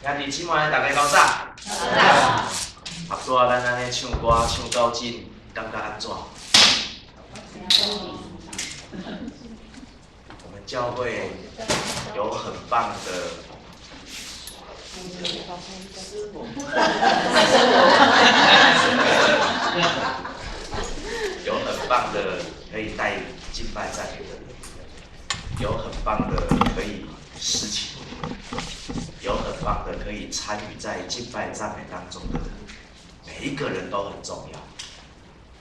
兄弟姊妹，大家𠢕早。早。拄仔咱按呢唱歌唱到這，感覺按怎？我們教會有很棒的，有很棒的可以帶敬拜讚美的人，有很棒的可以司琴，有很棒的可以參與在敬拜讚美當中的人，每一個人都很重要。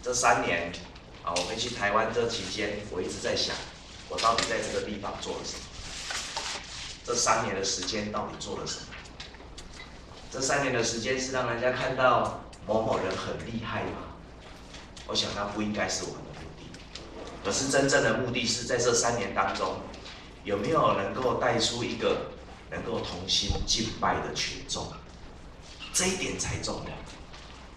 這3年啊，我們去台灣這期間，我一直在想，我到底在這個地方做了什麼？這三年的時間到底做了什麼？這三年的時間是讓人家看到某某人很厲害嗎？我想那不應該是我們的目的。可是真正的目的是在這三年當中，有沒有能夠帶出一個能夠同心敬拜的群眾？這一點才重要，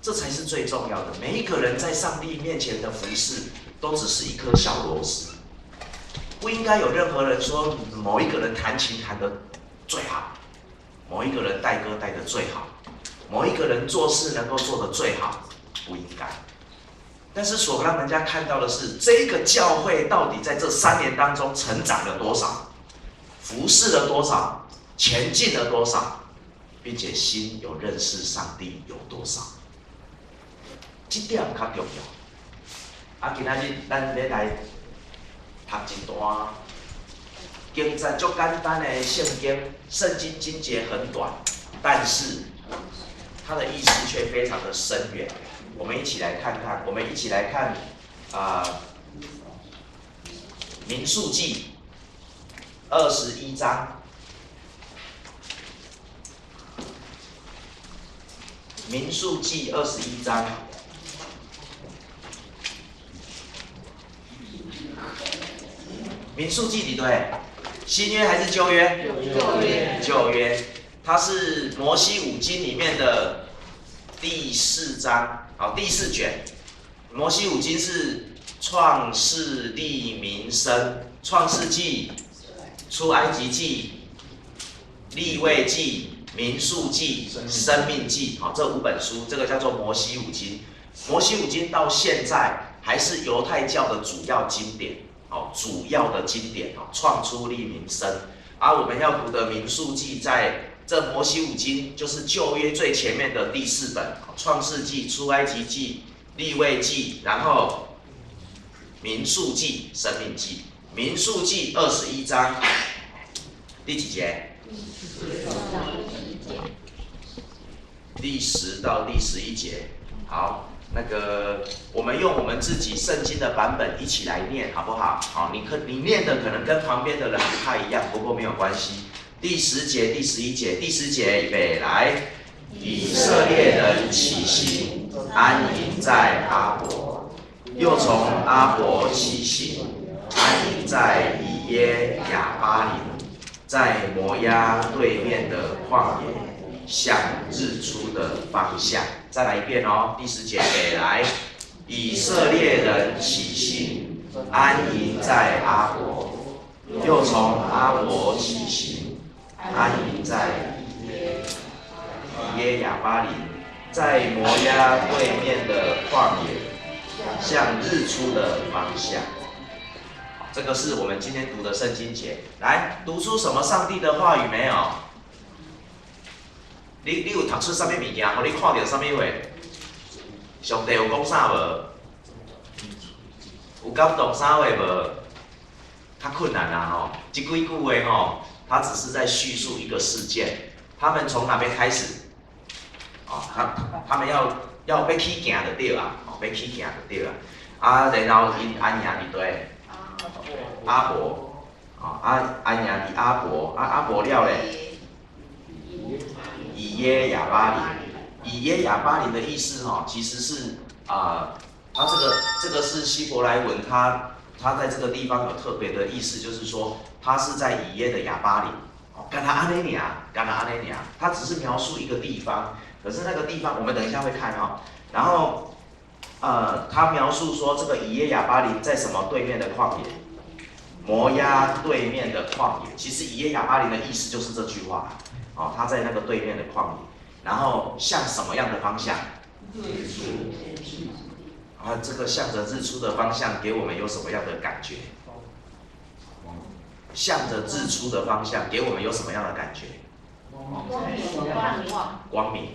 這才是最重要的。每一個人在上帝面前的服事，都只是一顆小螺絲，不應該有任何人說某一個人彈琴彈得最好，某一個人帶歌帶得最好，某一個人做事能夠做得最好，不應該。但是所讓人家看到的是，這個教會到底在這三年當中成長了多少，服侍了多少，前進了多少，並且心有認識上帝有多少，這點較重要。啊，今仔日咱欲來讀一段經節足簡單的聖經，聖經經節很短，但是它的意思卻非常的深遠。我們一起來看看，我們一起來看啊，民數記》21章。民數記二十一章。民數記佇佗？新約還是舊約？舊約。舊約，它是摩西五經裡面的第四章，好，第四卷。摩西五經是創世立民生，創世記、出埃及記、利未記、民數記、申命記，好，這五本書，這個叫做摩西五經。摩西五經到現在還是猶太教的主要經典，好，主要的經典，好，創出立民生。而我們要讀的民數記，在這摩西五經就是舊約最前面的第四本，創世記、出埃及記、利未記，然後民數記、申命記。民數記21章第幾節？第10到第11節。好，那個我們用我們自己聖經的版本一起來念，好不好？好，你念的可能跟旁邊的人不太一樣，不過沒有關係。第10節、第11節，第10節，預備來，以色列人起行，安營在阿伯，又從阿伯起行，安營在以耶亞巴琳，在摩押對面的曠野，向日出的方向。再來一遍哦，第10節，預備來，以色列人起行，安營在阿伯，又從阿伯起行，安營在以耶亞巴琳，在摩押對面的曠野，向日出的方向。這個是我們今天讀的聖經節。來，讀出什麼上帝的話語沒有？你有讀出啥物物件？予你看著啥物話？上帝有講啥無？有感動啥話無？較困難啦吼，這幾句話吼，他只是在敘述一個事件。他們從哪邊開始？哦，他們要起行就對啊，哦，欲起行就對啊。啊，然後𪜶安營佇佗？阿伯，哦，啊，安營佇阿伯，啊，阿伯了咧？以耶亞巴琳，以耶亞巴琳的意思吼，其實是啊，他這個是希伯來文，他在這個地方有特別的意思，就是說他是在以耶的亞巴琳，哦，敢若按呢爾，敢若按呢爾，他只是描述一個地方，可是那個地方我們等一下會看哈，然後，他描述說這個以耶亞巴琳在什麼對面的曠野？摩押對面的曠野，其實以耶亞巴琳的意思就是這句話。哦，他在那個對面的曠野，然後向什麼樣的方向？日出。啊，這個向着日出的方向，給我們有什麼樣的感覺？向着日出的方向，給我們有什麼樣的感覺？光明，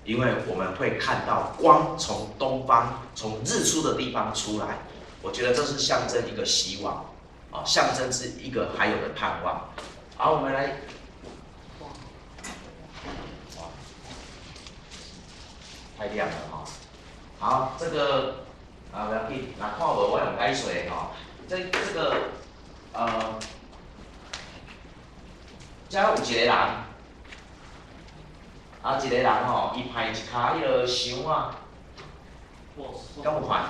因為我們會看到光從東方，從日出的地方出來。我覺得這是象徵一個希望，啊，象徵是一個還有的盼望。好，我們來，哇，太亮了哈。好，這個啊，不要緊，若看無我用解說吼。這個，遮有一個人，啊，一個人吼，伊排一跤彼个箱仔，敢有看？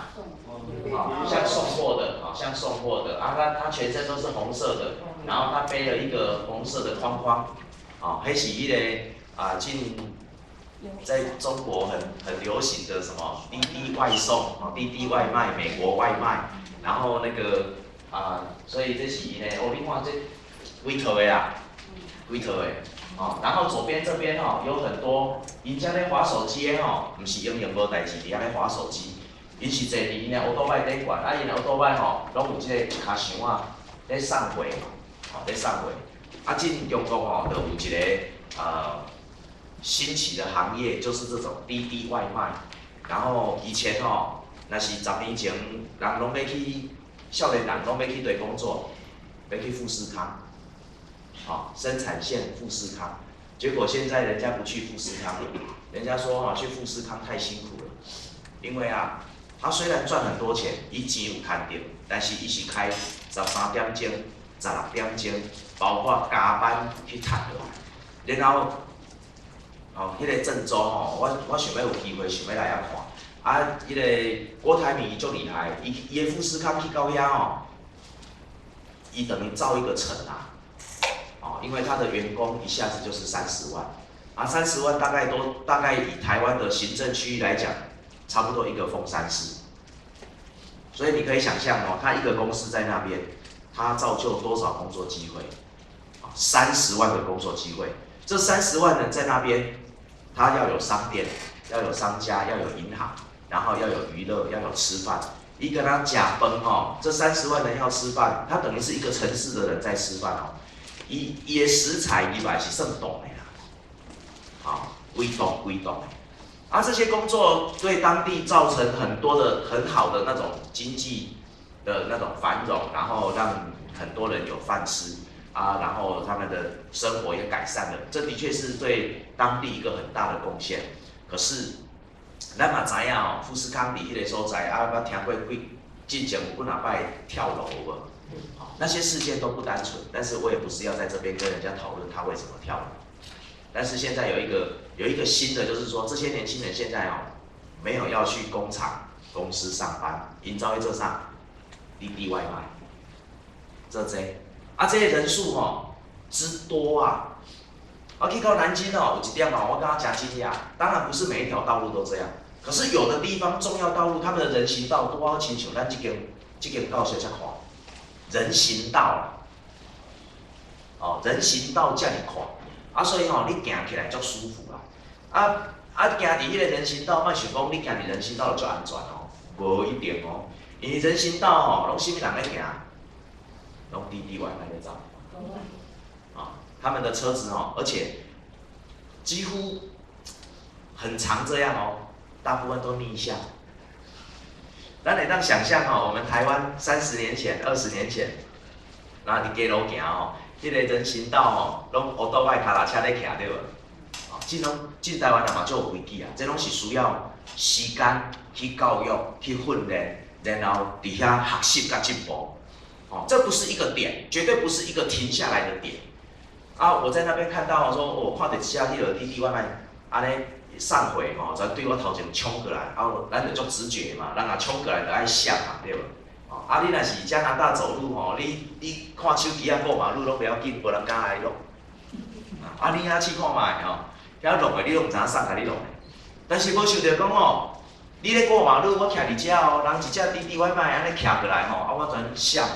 好，像送貨的，好像送貨的，啊，他全身都是紅色的，然後他背了一個紅色的框框，哦，彼是彼个啊，近在中國很流行的什麼滴滴外送，哦，滴滴外賣，美國外賣，然後那個啊，所以這是伊呢，哦，你看這規套的啦，規套的，哦，然後左邊這邊哦，有很多，𪜶遮咧滑手機的吼，毋是閒閒無代誌佇遐咧滑手機，𪜶是坐佇𪜶的歐多拜頂懸，啊，𪜶的歐多拜吼，攏有這个跤箱仔咧送貨，吼，咧送貨。啊，進中國吼，就有一個興起的行業，就是這種滴滴外賣。然後以前吼，若是10年前，人攏欲去，少年人攏欲去佗工作，欲去富士康，好，生產線富士康。結果現在人家不去富士康了，人家說哈，去富士康太辛苦了，因為啊，他雖然賺很多錢，伊錢有趁著，但是伊是開13點鐘、16點鐘，包括加班去趁落來，然後，哦，彼個鄭州吼，我想欲有機會想欲來遐看，啊，彼個郭台銘伊足厲害，伊的富士康去到遐吼，伊等於造一個城啊，哦，因為他的員工一下子就是三十萬，啊，三十萬大概以台灣的行政區域來講，差不多一個鳳山市，所以你可以想象哦，他一個公司在那邊，他造就多少工作機會？三十萬個工作機會，這三十萬人在那邊，他要有商店，要有商家，要有銀行，然後要有娛樂，要有吃飯。伊敢若食飯吼，這三十萬人要吃飯，他等於是一個城市的人在吃飯哦。伊的食材伊嘛是算凍的啦，好，規棟規棟的。啊，這些工作對當地造成很多的很好的那種經濟的那種繁榮，然後讓很多人有飯吃啊，然後他們的生活也改善了，這的確是對當地一個很大的貢獻。可是，咱嘛知影哦，富士康佇彼个所在啊，捌聽過幾進前有幾若擺跳樓有無？那些事件都不單純，但是我也不是要在這邊跟人家討論他為什麼跳樓。但是現在有一個新的，就是說這些年輕人現在哦，沒有要去工廠公司上班，𪜶走去做啥？滴滴外賣，做這，啊，這個人數吼之多啊！我去到南京哦，有一點哦，我感覺真驚訝。當然不是每一條道路都這樣，可是有的地方重要道路，他們的人行道拄好親像咱這間教室遮寬，人行道啦，哦，人行道遮爾寬，啊，所以吼，你行起來足舒服啦。啊啊，行佇彼个人行道，莫想講你行佇人行道就足安全哦，無一定哦，因為人行道吼，攏啥物人咧行？攏滴滴外賣咧走。啊，他們的車子哦，而且幾乎很常這樣哦，大部分都逆向。咱會當想象哦，我們台灣30年前、20年前，那佇街路行哦，彼个人行道吼，攏烏多擺跤踏車咧騎對無？哦，這攏這台灣人嘛足有規矩啊，這攏是需要時間去教育、去訓練，然後佇遐學習佮進步。哦，這不是一個點，絕對不是一個停下來的點。啊，我在那邊看到說，我看著一隻彼个滴滴外賣，按呢送貨吼，就對我頭前衝過來，啊，咱就足直覺嘛，人若衝過來就愛閃嘛，對無？哦，啊，你若是加拿大走路吼，你看手機仔過馬路攏袂要緊，無人敢來弄。啊，你遐試看覓吼，遐弄的你攏毋知影啥共你弄的。但是無想著講吼，你咧過馬路，我徛佇遮哦，人一隻滴滴外賣按呢騎過來吼，啊，我全閃。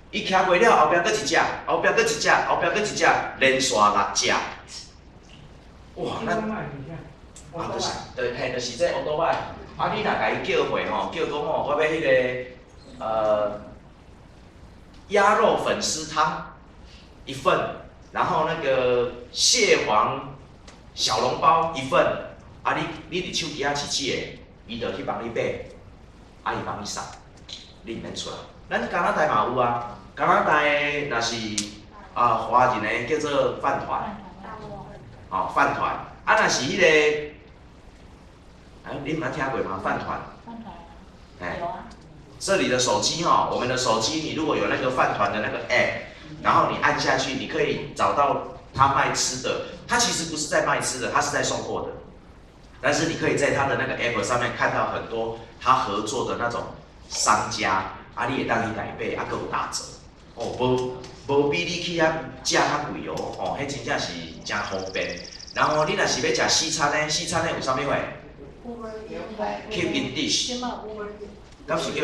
伊騎過了，後壁閣一隻，後壁閣一隻，後壁閣一隻，連續六隻。哇，咱啊，就是，對，嘿，就是這歐多擺。啊，你若共伊叫貨吼，叫講吼，我欲彼个鴨肉粉絲湯一份，然後那個蟹黃小籠包一份，啊你佇手機仔試試的，伊就去幫你買，啊伊幫你送，你毋免出來。咱加拿大嘛有啊，加拿大的若是啊華人的叫做飯糰，哦飯糰，啊若是彼個，哎，你毋捌聽過嗎？飯糰。飯糰哎，有啊。這裡的手機哈，我們的手機，你如果有那個飯糰的那個 app，然後你按下去，你可以找到他賣吃的。他其實不是在賣吃的，他是在送貨的。但是你可以在他的那個 app 上面看到很多他合作的那種商家，啊，你會當去共伊買，啊，閣有打折。哦，無無比你去遐食較貴哦，哦，彼真正是誠方便。然後你若是欲食西餐呢？西餐呢有啥物貨？Keep in dish，敢是叫？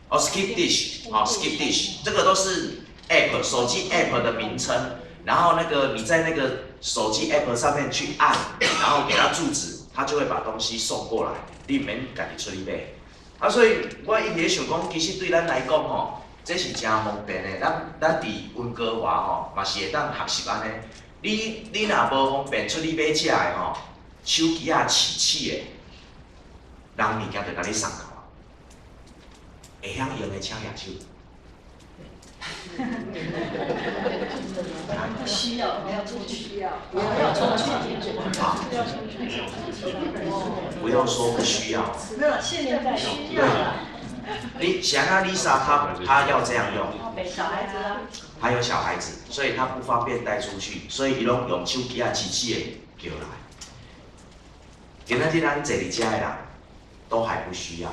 哦，Skip Dish，哦，Skip Dish，這個都是 app 手機 app 的名稱。然後那個你在那個手機 app 上面去按，然後給他住址，他就會把東西送過來，你毋免家己出去買。啊，所以我一直咧想講，其實對咱來講吼，這是誠方便的。咱佇溫哥華吼，嘛是會當學習按呢。你若無方便出去買食的吼，手機仔試試的，人物件就共你送到。會曉用的請舉手。不需要，不要出去，不要出去。好，不用說不需要。沒有，現在需要。你想啊，Lisa 她要這樣用。小孩子啊。他有小孩子，所以他不方便帶出去，所以伊攏用手機仔試試的叫來。今仔日咱坐佇遮的人，都還不需要，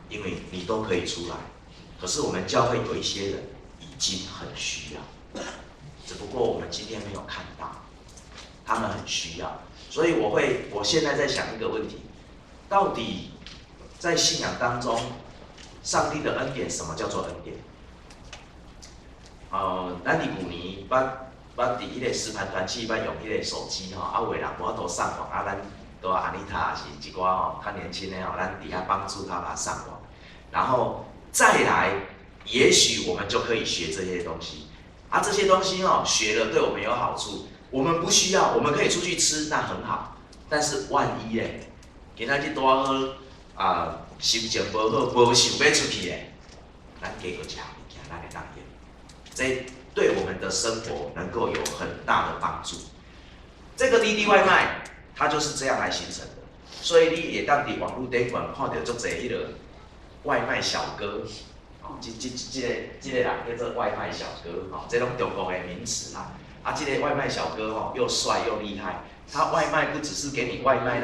因為你都可以出來。可是我們教會有一些人已經很需要，只不過我們今天沒有看到，他們很需要。所以我現在在想一個問題：到底在信仰當中，上帝的恩典，什麼叫做恩典？咱佇舊年捌捌佇彼個實盤團契捌用彼個手機吼，啊有的人無法度上網，啊咱都阿妮塔是一寡吼較年輕的吼，咱佇遐幫助他把它上網，然後再來，也許我們就可以學這些東西，啊這些東西吼學了對我們有好處，我們不需要，我們可以出去吃，那很好，但是萬一咧，今仔日拄好啊心情無好，無想欲出去咧，咱加閣食物件，咱會當用。這對我們的生活能夠有很大的幫助。這個滴滴外賣，它就是這樣來形成的。所以你會當佇網路頂懸看著足濟彼个外賣小哥，哦，這個人叫做外賣小哥，吼，這攏中國的名詞啦。啊，這個外賣小哥吼，又帥又厲害，他外賣不只是給你外賣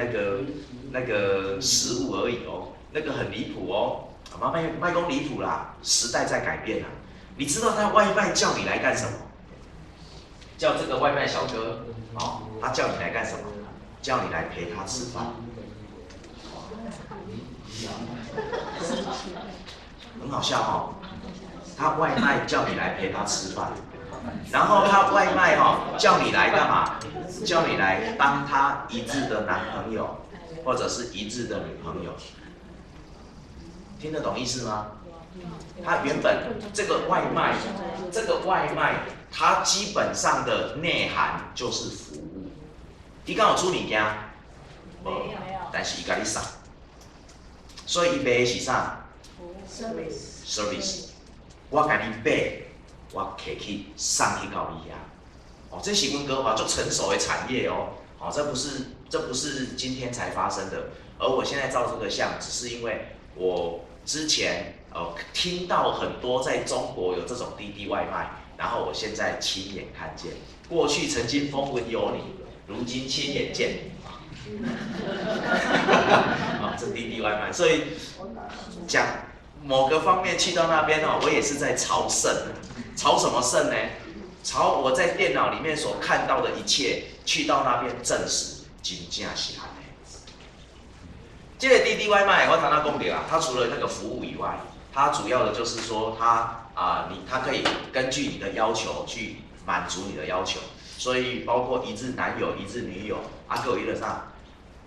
那個食物而已哦，那個很離譜哦。啊，莫莫講離譜啦，時代在改變啦。你知道他外賣叫你來幹什麼？叫這個外賣小哥，哦，他叫你來幹什麼？叫你來陪他吃飯。很好笑哦，他外賣叫你來陪他吃飯，然後他外賣哦叫你來幹嘛？叫你來當他一日的男朋友，或者是一日的女朋友。聽得懂意思嗎？他原本這個外賣，這個外賣，它基本上的內涵就是服務。伊敢有煮物件？無，但是伊共你送，所以伊賣的是啥？Service。我共你買，我提去送去到你遐。哦，這是溫哥華足成熟的產業哦。哦，這不是今天才發生的，而我現在照這個相，只是因為我之前聽到很多在中國有這種滴滴外賣，然後我現在親眼看見，過去曾經風聞有你，如今親眼見。啊，這滴滴外賣，所以講某個方面去到那邊哦，我也是在朝聖，朝什麼聖呢？朝我在電腦裡面所看到的一切，去到那邊證實，真正是按呢。這個滴滴外賣，我頭先講著啊，它除了那個服務以外，它主要的就是說，它啊，它可以根據你的要求去滿足你的要求。所以包括一日男友、一日女友，啊，閣有彼个啥，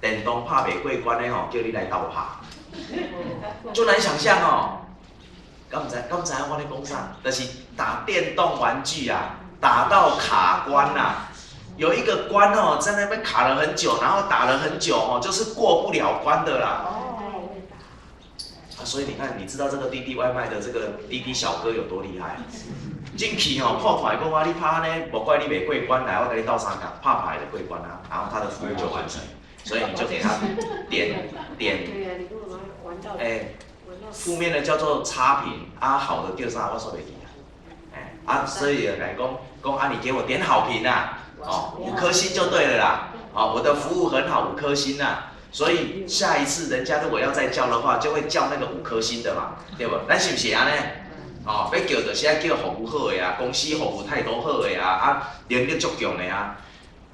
電動拍袂過關的吼，叫你來鬥拍，就難想象哦。敢毋知？敢知影我咧講啥？就是打電動玩具啊，打到卡關啊，有一個關哦，在那邊卡了很久，然後打了很久哦，就是過不了關的啦。啊，所以你看，你知道這個滴滴外賣的這個滴滴小哥有多厲害？進去吼，看看講啊，你拍呢，無怪你袂過關來，我共你鬥相共，拍牌就過關啊，然後他的服務就完成，所以你就給他點點，欸，負面的叫做差評，啊，好的叫啥？我煞袂記啊，欸，啊，所以來講講啊，你給我點好評啊，哦，五顆星就對了啦，哦，我的服務很好，五顆星啊。所以下一次人家如果要再叫的話，就會叫那個五顆星的嘛，對無？咱是毋是按呢？哦，欲叫就是愛叫服務好的啊，公司服務態度好的啊，啊，能力足強的啊。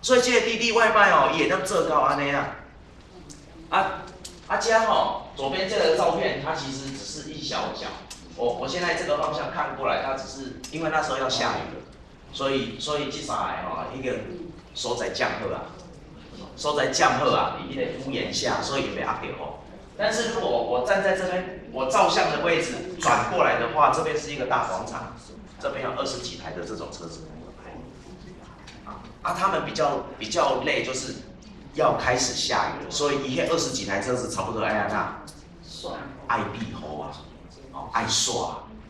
所以這個滴滴外賣哦，伊會當做到按呢啊。啊啊，這吼，左邊這個照片，它其實只是一小角。我現在這個方向看過來，它只是因為那時候要下雨了，所以這三个吼已經所在降好啊，所在降好啊，佇彼個屋檐下，所以袂壓著雨。但是如果我站在這邊，我照相的位置轉過來的話，這邊是一個大廣場，這邊有20幾台的這種車子。啊，他們比較累，就是要開始下雨了，所以伊彼20幾台車子差不多愛按怎？愛避雨啊，哦，愛煞。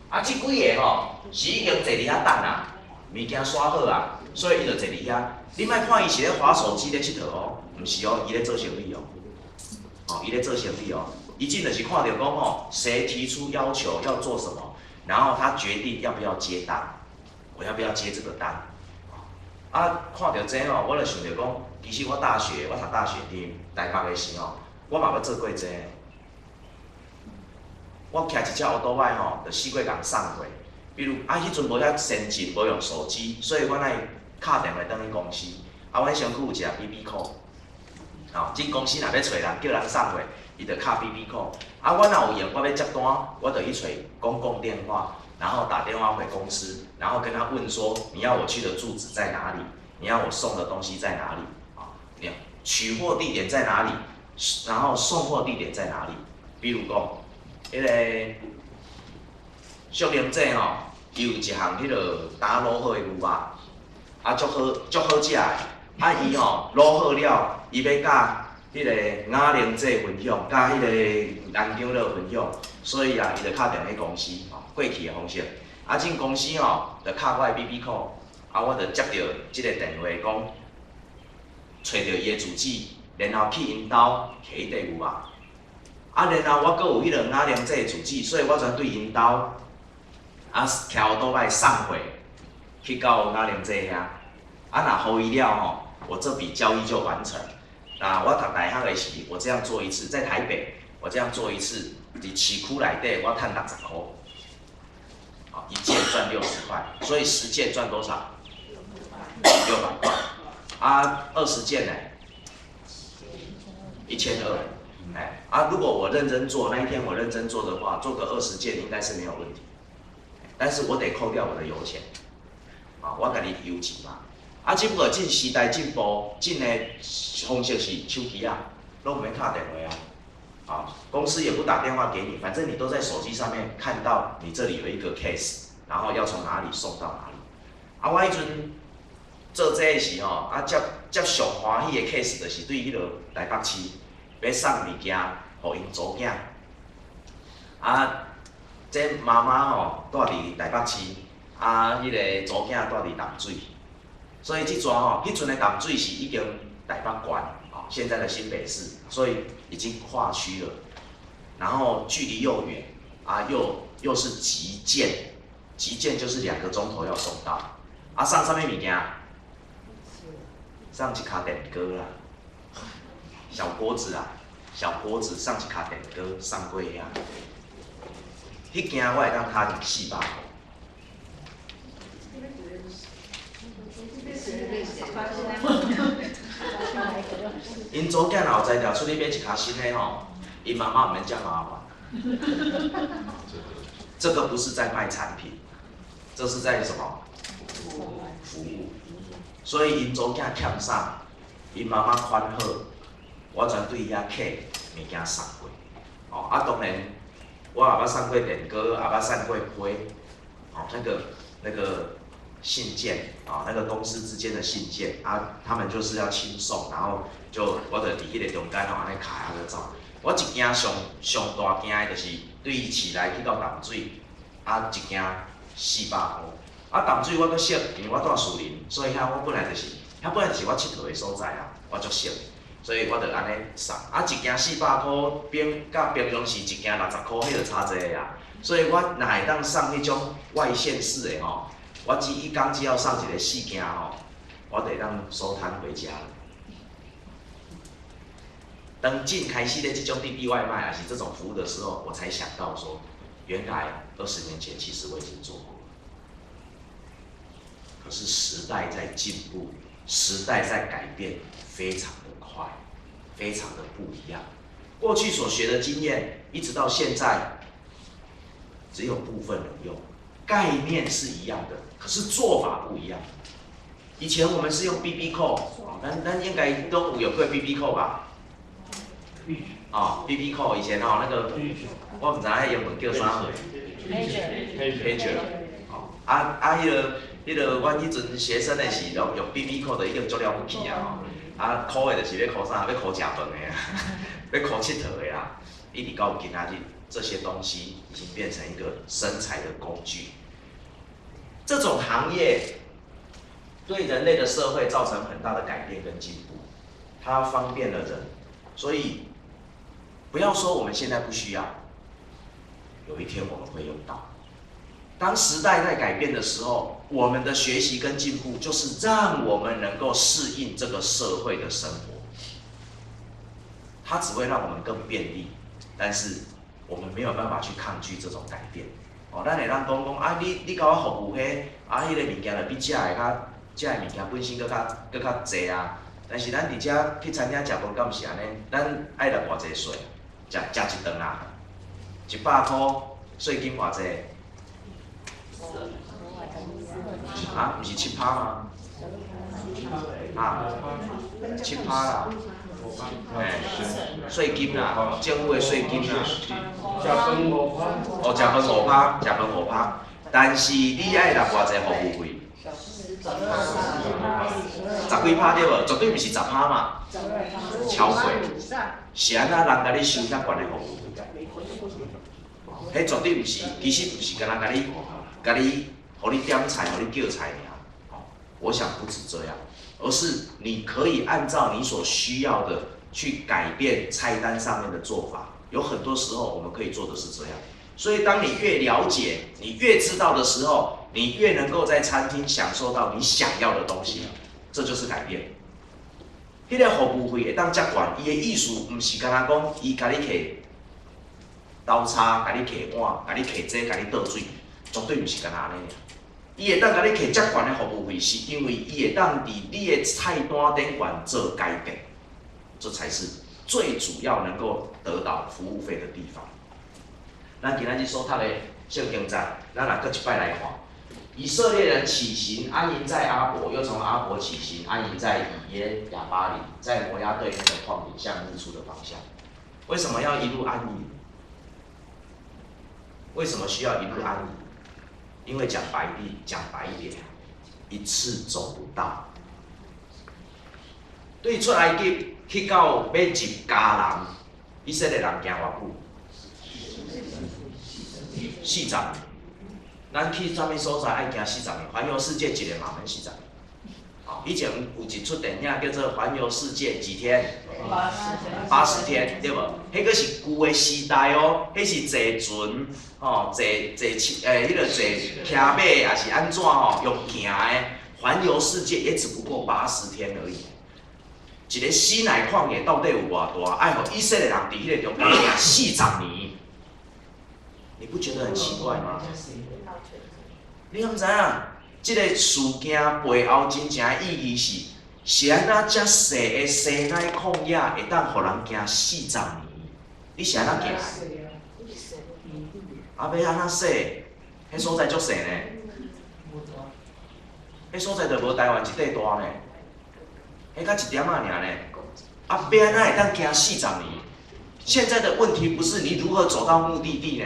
啊，這幾個吼是已經坐佇遐等啊，物件煞好啊，所以伊就坐佇遐。你莫看伊是咧滑手機咧𨑨迌哦，毋是哦，伊咧做生意哦。哦，伊咧做生意哦，伊進就是看著講吼，誰提出要求要做什麼，然後他決定要不要接單，我要不要接這個單？啊，看著這吼，我就想著講，其實我大學，我讀大學佇台北的時吼，我嘛捌做過這個。我騎一隻歐多擺吼，就四界共送貨。比如啊，彼陣無遐先進，無用手機，所以阮愛敲電話轉去公司。啊，阮身軀有一個 BB call。吼，這公司若欲揣人，叫人送貨，伊就敲 BB call。啊，我若有閒，我欲接單，我就去揣公共電話，然後打電話回公司，然後跟他問說，你要我去的住址在哪裡？你要我送的東西在哪裡？啊，你取貨地點在哪裡？然後送貨地點在哪裡？比如講，彼個淑玲姐吼，伊有一項彼個打滷好的牛肉，啊，足好足好食的。啊，伊吼滷好了，伊欲佮彼個雅玲姐分享，佮彼個南長樂分享，所以啊，伊就敲電話公司，吼，過去的方式。啊，進公司吼，就敲我的 BB call，啊，我就接著這個電話講，揣著伊的住址，然後去𪜶兜提彼塊牛肉。啊，然後我閣有彼個雅玲姐的住址，所以我專對𪜶兜，啊，騎歐多擺送貨去到雅玲姐遐。啊，若予伊了吼，我這筆交易就完成。那我讀大學的時，我這樣做一次，在台北，我這樣做一次，佇市區內底我趁60箍，好，一件賺60塊，所以10件賺多少？600塊。啊，20件呢？1200。哎，啊，如果我認真做，那一天我認真做的話，做個20件應該是沒有問題。但是我得扣掉我的油錢，啊，我家己油錢嘛。啊，只不過這時代進步，這的方式是手機啊，攏毋免敲電話啊，啊，公司也不打電話給你，反正你都在手機上面看到你這裡有一個 case，然後要從哪裡送到哪裡。啊，我彼陣做這個時吼，啊接接上歡喜的 case 就是對彼個台北市欲送物件予𪜶查某囝。啊，這媽媽吼蹛佇台北市，啊，彼個查某囝蹛佇淡水。所以這逝吼，彼陣的淡水是已經台北縣，哦，現在的新北市，所以已經跨區了，然後距離又遠，啊，又是急件，急件就是2個鐘頭要送到，啊，送啥物物件？送一跤電鍋啦，小鍋子啊，小鍋子送一跤電鍋送過遐，彼件我會當趁400箍。𪜶查某囝若有才調出去買一跤新的吼，𪜶媽媽毋免遮麻煩。這個不是在賣產品，這是在什麼？服務。所以𪜶查某囝欠啥，𪜶媽媽款好，我全對遐客物件送過。哦，啊當然，我也捌送過電鍋，也捌送過批，哦，那個信件，啊，那個公司之間的信件，啊，他們就是要親送，然後就我就佇彼個中間吼，按呢卡仔閣走。我一件上上大件的，就是對市內去到淡水，啊，一件400箍。啊，淡水我閣熟，因為我住樹林，所以遐我本來就是，遐本來就是我𨑨迌的所在啊，我足熟，所以我就按呢送。啊，一件四百箍，比佮平常時一件60箍，彼就差濟啊。所以我若會當送彼種外縣市的吼，我只一工只要送一个四件吼，我就會當收攤回家了。當真開始咧這種滴滴外賣，還是這種服務的時候，我才想到說，原來20年前其實我已經做過。可是時代在進步，時代在改變，非常的快，非常的不一樣。過去所學的經驗，一直到現在，只有部分能用，概念是一樣的，可是做法不一樣。以前我們是用 BB call，咱應該都有用過 BB call 吧？哦，BB call 以前哦那個，我毋知影彼英文叫啥貨。Pager。哦，啊啊，彼個，阮彼陣學生的時，攏用 BB call 就已經足了不起啊吼。啊，call 的就是欲 call 啥？欲 call 食飯的啊，欲 call 𨑨迌的啦。一直到今仔日，這些東西已經變成一個生財的工具。這種行業對人類的社會造成很大的改變跟進步，它方便了人，所以不要說我們現在不需要，有一天我們會用到。當時代在改變的時候，我們的學習跟進步就是讓我們能夠適應這個社會的生活。它只會讓我們更便利，但是我們沒有辦法去抗拒這種改變。哦，咱會當講講啊，你共我服務彼啊，彼個物件就比這个較，這个物件本身閣較閣較濟啊。但是咱佇遮去餐廳食飯，敢毋是按呢？咱愛納偌濟稅？食食一頓啊，100箍稅金偌濟？啊，毋是7趴嗎？啊，七趴啦，嘿，稅金啦，政府的稅金啦。食飯5趴。哦，食飯五趴，食飯五趴，但是你愛納偌濟服務費？十幾趴對無？絕對毋是10趴嘛，超過。是按怎人共你收遐懸的服務費？彼絕對毋是，其實毋是干焦共你，共你，予你點菜，予你叫菜爾。我想不止這樣，而是你可以按照你所需要的去改變菜單上面的做法。有很多時候我們可以做的是這樣。所以當你越了解，你越知道的時候，你越能夠在餐廳享受到你想要的東西，這就是改變。彼個服務費會當遮懸，伊的意思毋是干焦講伊共你摕刀叉，共你摕碗，共你摕這，共你倒水，絕對毋是干焦按呢。伊會當共你摕遮懸的服務費，是因為伊會當佇你的菜單頂懸做改變，這才是最主要能夠得到服務費的地方。咱今仔日所讀的聖經節，咱來閣一擺來看。以色列人起行安營在阿伯，又從阿伯起行安營在以耶亞巴琳，在摩押對面的曠野，向日出的方向。為什麼要一路安營？為什麼需要一路安營？因為講白一講白一點，一次走不到。對出埃及去到欲入迦南，以色列人行偌久？四十年。咱去啥物所在愛行四十年？環遊世界一个嘛免四十年。哦，以前有一齣電影叫做《環遊世界幾天》？80天，對無？彼個是舊的時代哦，彼是坐船，吼，坐坐車，彼個坐騎馬，抑是按怎吼，用行的環遊世界也只不過八十天而已。一个西奈曠野到底有偌大？愛予以色列人佇彼個中間行四十年，你不覺得很奇怪嗎？你敢知影？這个事件背後真正的意義是，是按怎遮細的西奈曠野會當予人行四十年？你是按怎行的？啊，欲按怎細？彼所在足細呢？彼所在就無台灣一塊大呢，彼才一點仔爾呢。啊，欲按怎會當行四十年？現在的問題不是你如何走到目的地呢？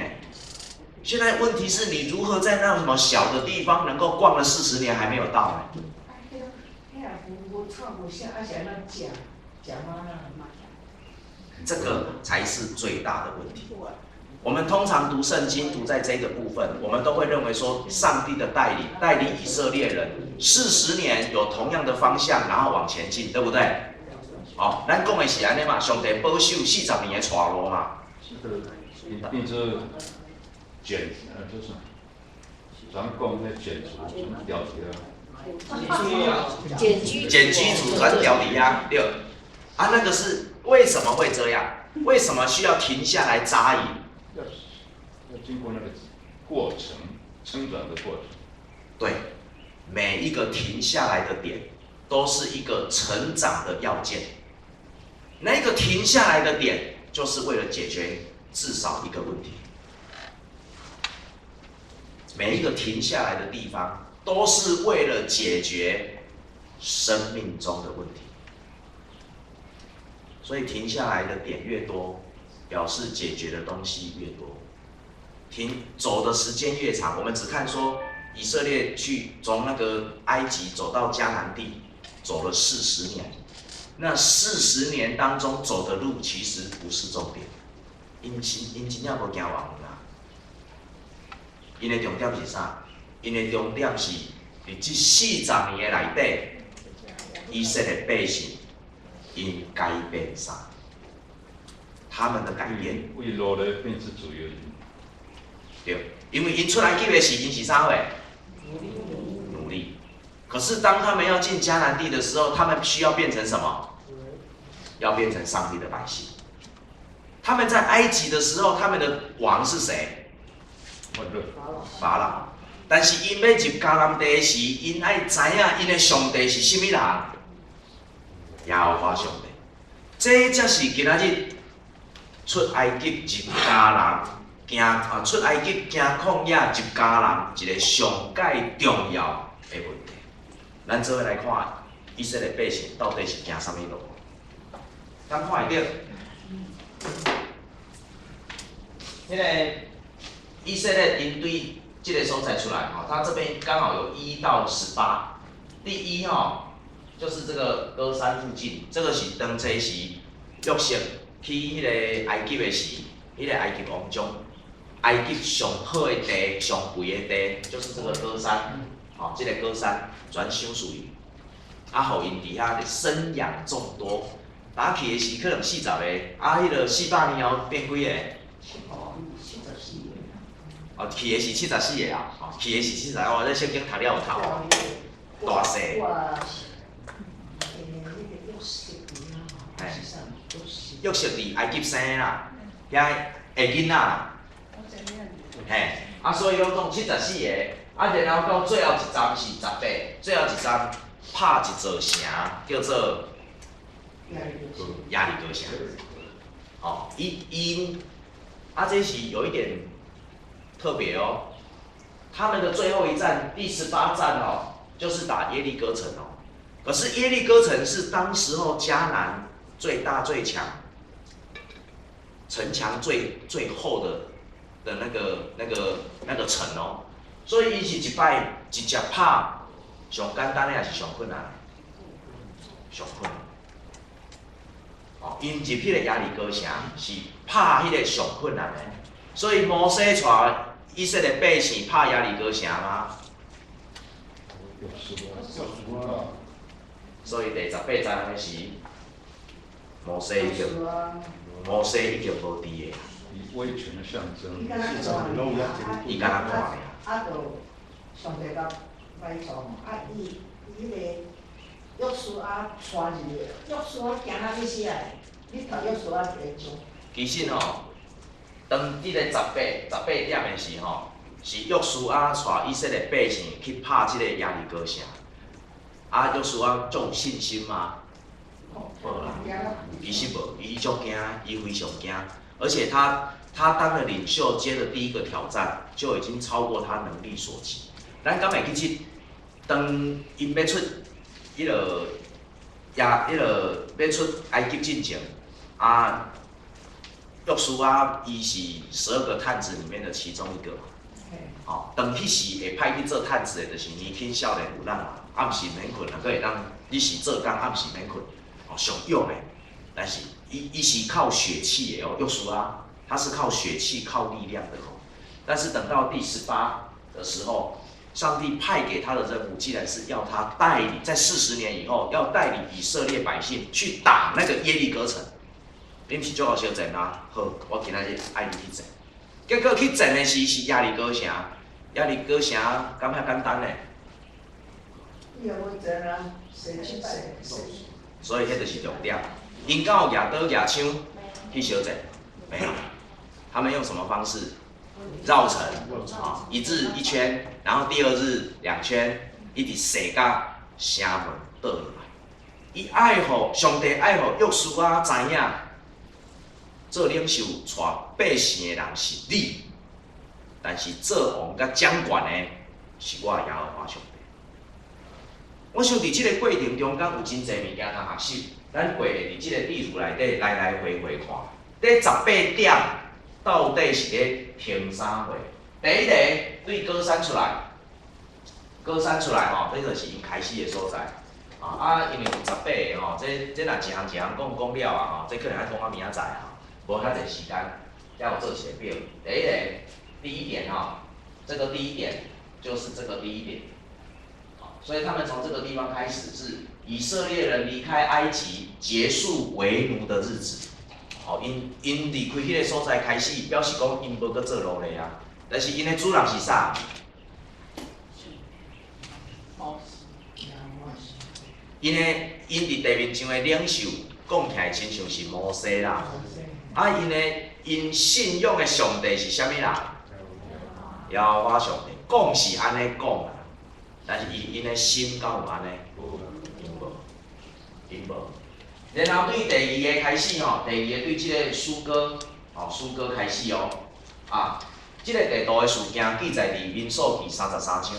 現在問題是你如何在那什麼小的地方能夠逛了四十年還沒有到呢？彼若無草無啥，啊是按怎食？食嗎哪？這個才是最大的問題。我們通常讀聖經，讀在這個部分，我們都會認為說，上帝的帶領帶領以色列人四十年有同樣的方向，然後往前進，對不對？哦，咱講的是按呢嘛，上帝保守四十年的帶路嘛。這個一定是剪，就是咱講那剪除掉掉。繭居繭居族轉掉底啊，對。啊，那個是為什麼會這樣？為什麼需要停下來紮營？要經過那個過程，成長的過程。對，每一個停下來的點，都是一個成長的要件。那個停下來的點，就是為了解決至少一個問題。每一個停下來的地方，都是為了解決生命中的問題。所以停下來的點越多，表示解決的東西越多。停走的時間越長，我們只看說以色列去從那個埃及走到迦南地，走了四十年。那四十年當中走的路其實不是重點，𪜶是𪜶真正無行偌遠啦。𪜶的重點是啥？𪜶的重點是佇這四十年的內底，以色列百姓𪜶改變啥？他們的改變。為奴隸變成自由人。對，因為𪜶出埃及的時，𪜶是啥貨？奴隸。可是當他們要進迦南地的時候，他們需要變成什麼？要變成上帝的百姓。他們在埃及的時候，他們的王是誰？法老。但是𪜶欲入迦南地時，𪜶愛知影𪜶的上帝是啥物人？耶和華上帝。這才是今仔日出埃及入迦南，行啊出埃及行曠野入迦南一個上蓋重要的問題。咱做伙來看以色列百姓到底是行啥物路？敢看會著？彼個以色列𪜶對這個所在出來，吼，他這邊剛好有1到18。第一吼，就是這個歌珊附近，這個是當初時約瑟去彼個埃及的時，彼個埃及王將埃及上好的地、上肥的地，就是這個歌珊，吼，這個歌珊全賞賜伊，啊，予𪜶佇遐生養眾多。打去的時可能40個，啊，彼個400年後變幾個？74個。哦，去的是74個啊，哦，去的是七十，哦，這聖經讀了有頭，大細。嘿。約瑟佇埃及生的啦，遐的囡仔啦，嘿，啊，所以攏總74個，啊，然後到最後一站是18，最後一站拍一座城，叫做耶利哥城。哦，伊𪜶，啊，這是有一點特別哦，他們的最後一站第18站哦，就是打耶利哥城哦。可是耶利哥城是當時候迦南最大最強、城牆最最厚的那個城哦，所以伊是一擺直接拍上簡單的，抑是上困難？上困難。哦，𪜶入彼個耶利哥城是拍彼個上困難的，所以摩西帶以色列百姓拍耶利哥城嗎？所以第18站的時，摩西已經無佇個。以威權的象徵。伊敢若看爾。啊，就上帝共埋葬，啊，伊伊彼個約書亞帶入去，約書亞行到欲死啊！你讀約書亞一個章。其實吼，當這個十八點的時吼，是約書亞帶以色列百姓去拍這個耶利哥城。啊，約書亞足有信心嗎？無啦，其實無，伊足驚，伊非常驚，而且他當了領袖，接了第一個挑戰，就已經超過他能力所及。咱敢會記得？當𪜶欲出彼落也彼落欲出埃及進前，啊，約書亞伊是12個探子裡面的其中一個嘛。吼，當彼時會派去做探子的，就是年輕少年有力嘛，暗時免睏，若閣會當日時做工，暗時免睏，哦，上勇的。但是伊是靠血氣的哦，約書亞他是靠血氣、靠力量的哦。但是等到第十八的時候，上帝派給他的任務，既然是要他帶領，在40年以後要帶領以色列百姓去打那個耶利哥城。你毋是足𠢕相戰嗎？好，我今仔日愛你去戰。結果去戰的時是耶利哥城，耶利哥城敢遐簡單呢？伊也無戰啊，射箭射射。所以彼就是重點。𪜶敢有舉刀舉槍去相戰？沒有。他們用什麼方式？繞城啊，一日一圈，然後第二日兩圈，一直射到城門倒落來。伊愛予上帝愛予約書亞知影，做領袖帶百姓的人是你，但是做王佮掌權的是我耶和華上帝。我想佇這個過程中間有真濟物件通學習，咱過會佇這個地圖內底來來回回看，第十八點到底是咧停啥貨？第一個對歌山出來，歌山出來吼，這就是𪜶開始的所在。啊，因為有十八个吼，這若一項一項講講了啊吼，這可能愛講到明仔載吼，無遐濟時間，才有做一個表。第一個，第一點吼，這個第一點就是這個第一點。所以他們從這個地方開始是以色列人離開埃及結束為奴的日子。哦，𪜶𪜶離開彼個所在開始，表示講𪜶無閣做奴隸啊。但是𪜶的主人是啥？摩西。𪜶的𪜶佇地面上的領袖，講起來親像是摩西啦。啊，𪜶的𪜶信仰的上帝是啥物人？耶和華上帝。講是按呢講啦，但是伊𪜶的心敢有按呢？無，𪜶無。然後對第二个開始吼，第二個對這个詩歌，吼詩歌開始哦，啊，這个地圖的事件記載佇民數記三十三章，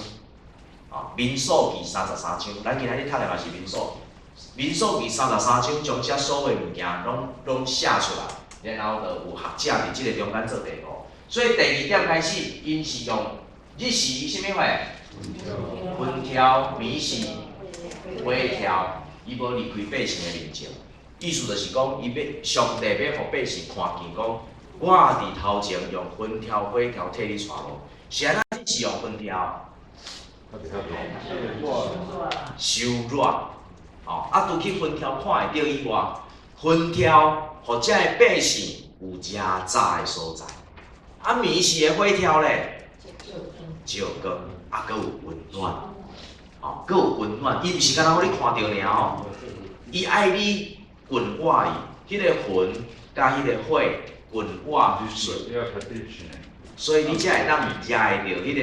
啊，民數記三十三章，咱今仔日讀的嘛是民數記，民數記三十三章將這所有的物件攏攏寫出來，然後就有學者佇這个中間做地圖，所以第二點開始，𪜶是用日時啥物貨？雲柱、暝時火柱，伊無離開百姓的面前。意思就是講，伊欲上帝欲予百姓看見，講我佇頭前用雲柱、火柱替你帶路，是按怎是用雲柱？受熱，吼啊！除去雲柱看會著以外，雲柱予遮个百姓有食早的所在。啊，暝時的火柱咧，照光，啊，閣有溫暖，吼，閣有溫暖。伊毋是干焦予你看著爾哦，伊愛你近倚伊，彼个雲佮彼个火近倚順，所以你才會當掠會著彼个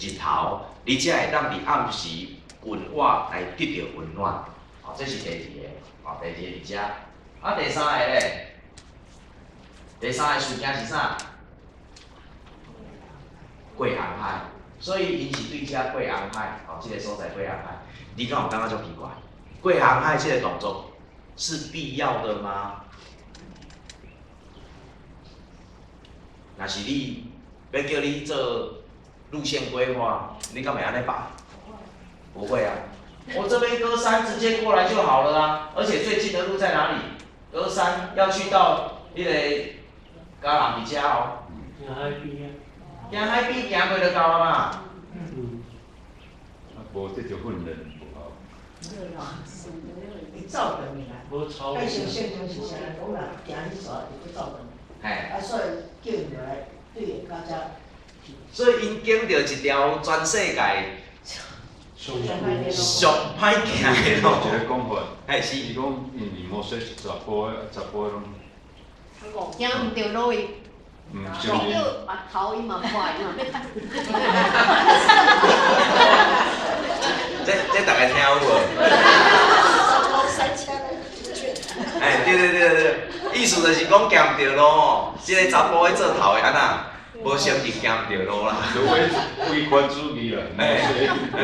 日頭，你才會當佇暗時近倚來得著溫暖。吼，這是第二个，吼，第二个佇遮。啊，第三个咧，第三个事件是啥？過紅海，所以𪜶是對遮過紅海，吼，這个所在過紅海。你敢有感覺足奇怪？過紅海這个動作是必要的嗎？若是你欲叫你做路線規劃，你敢會按呢排？不會啊，我這邊歌山直接過來就好了啊，而且最近的路在哪裡？歌山要去到彼个迦南佇遮哦。行海邊啊。行海邊行過就到了嘛。嗯。啊，無這就訓練無效。會走轉來。無操。愛像聖經是啥？講若行彼煞就閣走轉來。啊，所以叫𪜶來對較遮去。所以𪜶經著一條全世界上上歹行的路。一個講法，嘿是。伊講因為摩西是查埔的，查埔的攏。行毋著路伊。毋你叫目頭伊嘛看伊嘛欲。這大家聽有無？哎，對對對對，意思就是講行毋著路吼，這个查埔咧做頭的按怎？無承認行毋著路啦。就威權主義啦。嘿，嘿，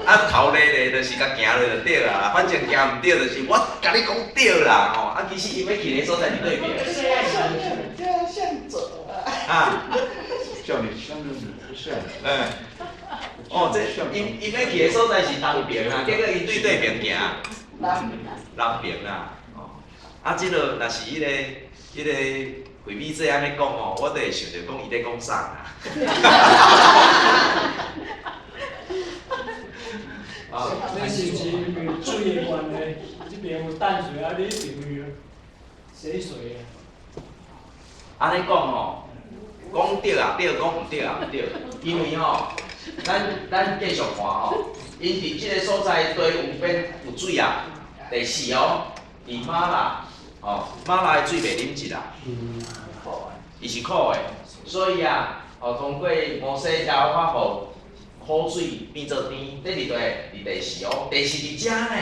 啊頭咧咧就是共行落就對啦，反正行毋對就是我共你講對啦吼，啊其實伊欲去的所在佇對面。這向左啊。啊。叫你向你不向。嗯。哦，這𪜶欲去的所在是東邊啊，結果𪜶對對面行。南南邊啦。哦。啊，這个若是彼个惠美姐按呢講吼，我都會想著講伊咧講啥啊。啊，這是毋是因為水的關係？這邊有淡水，啊，你彼邊有鹹水啊。按呢講吼，講對也對，講毋對也毋對，因為吼，咱繼續看吼，𪜶佇這个所在地有變有水啊。第四哦，佇瑪拉，吼，瑪拉的水袂啉得啊，伊是苦的，所以啊，哦，通過摩西耶和華予苦水變做甜，這佇佗？佇第四哦，第四佇遮呢。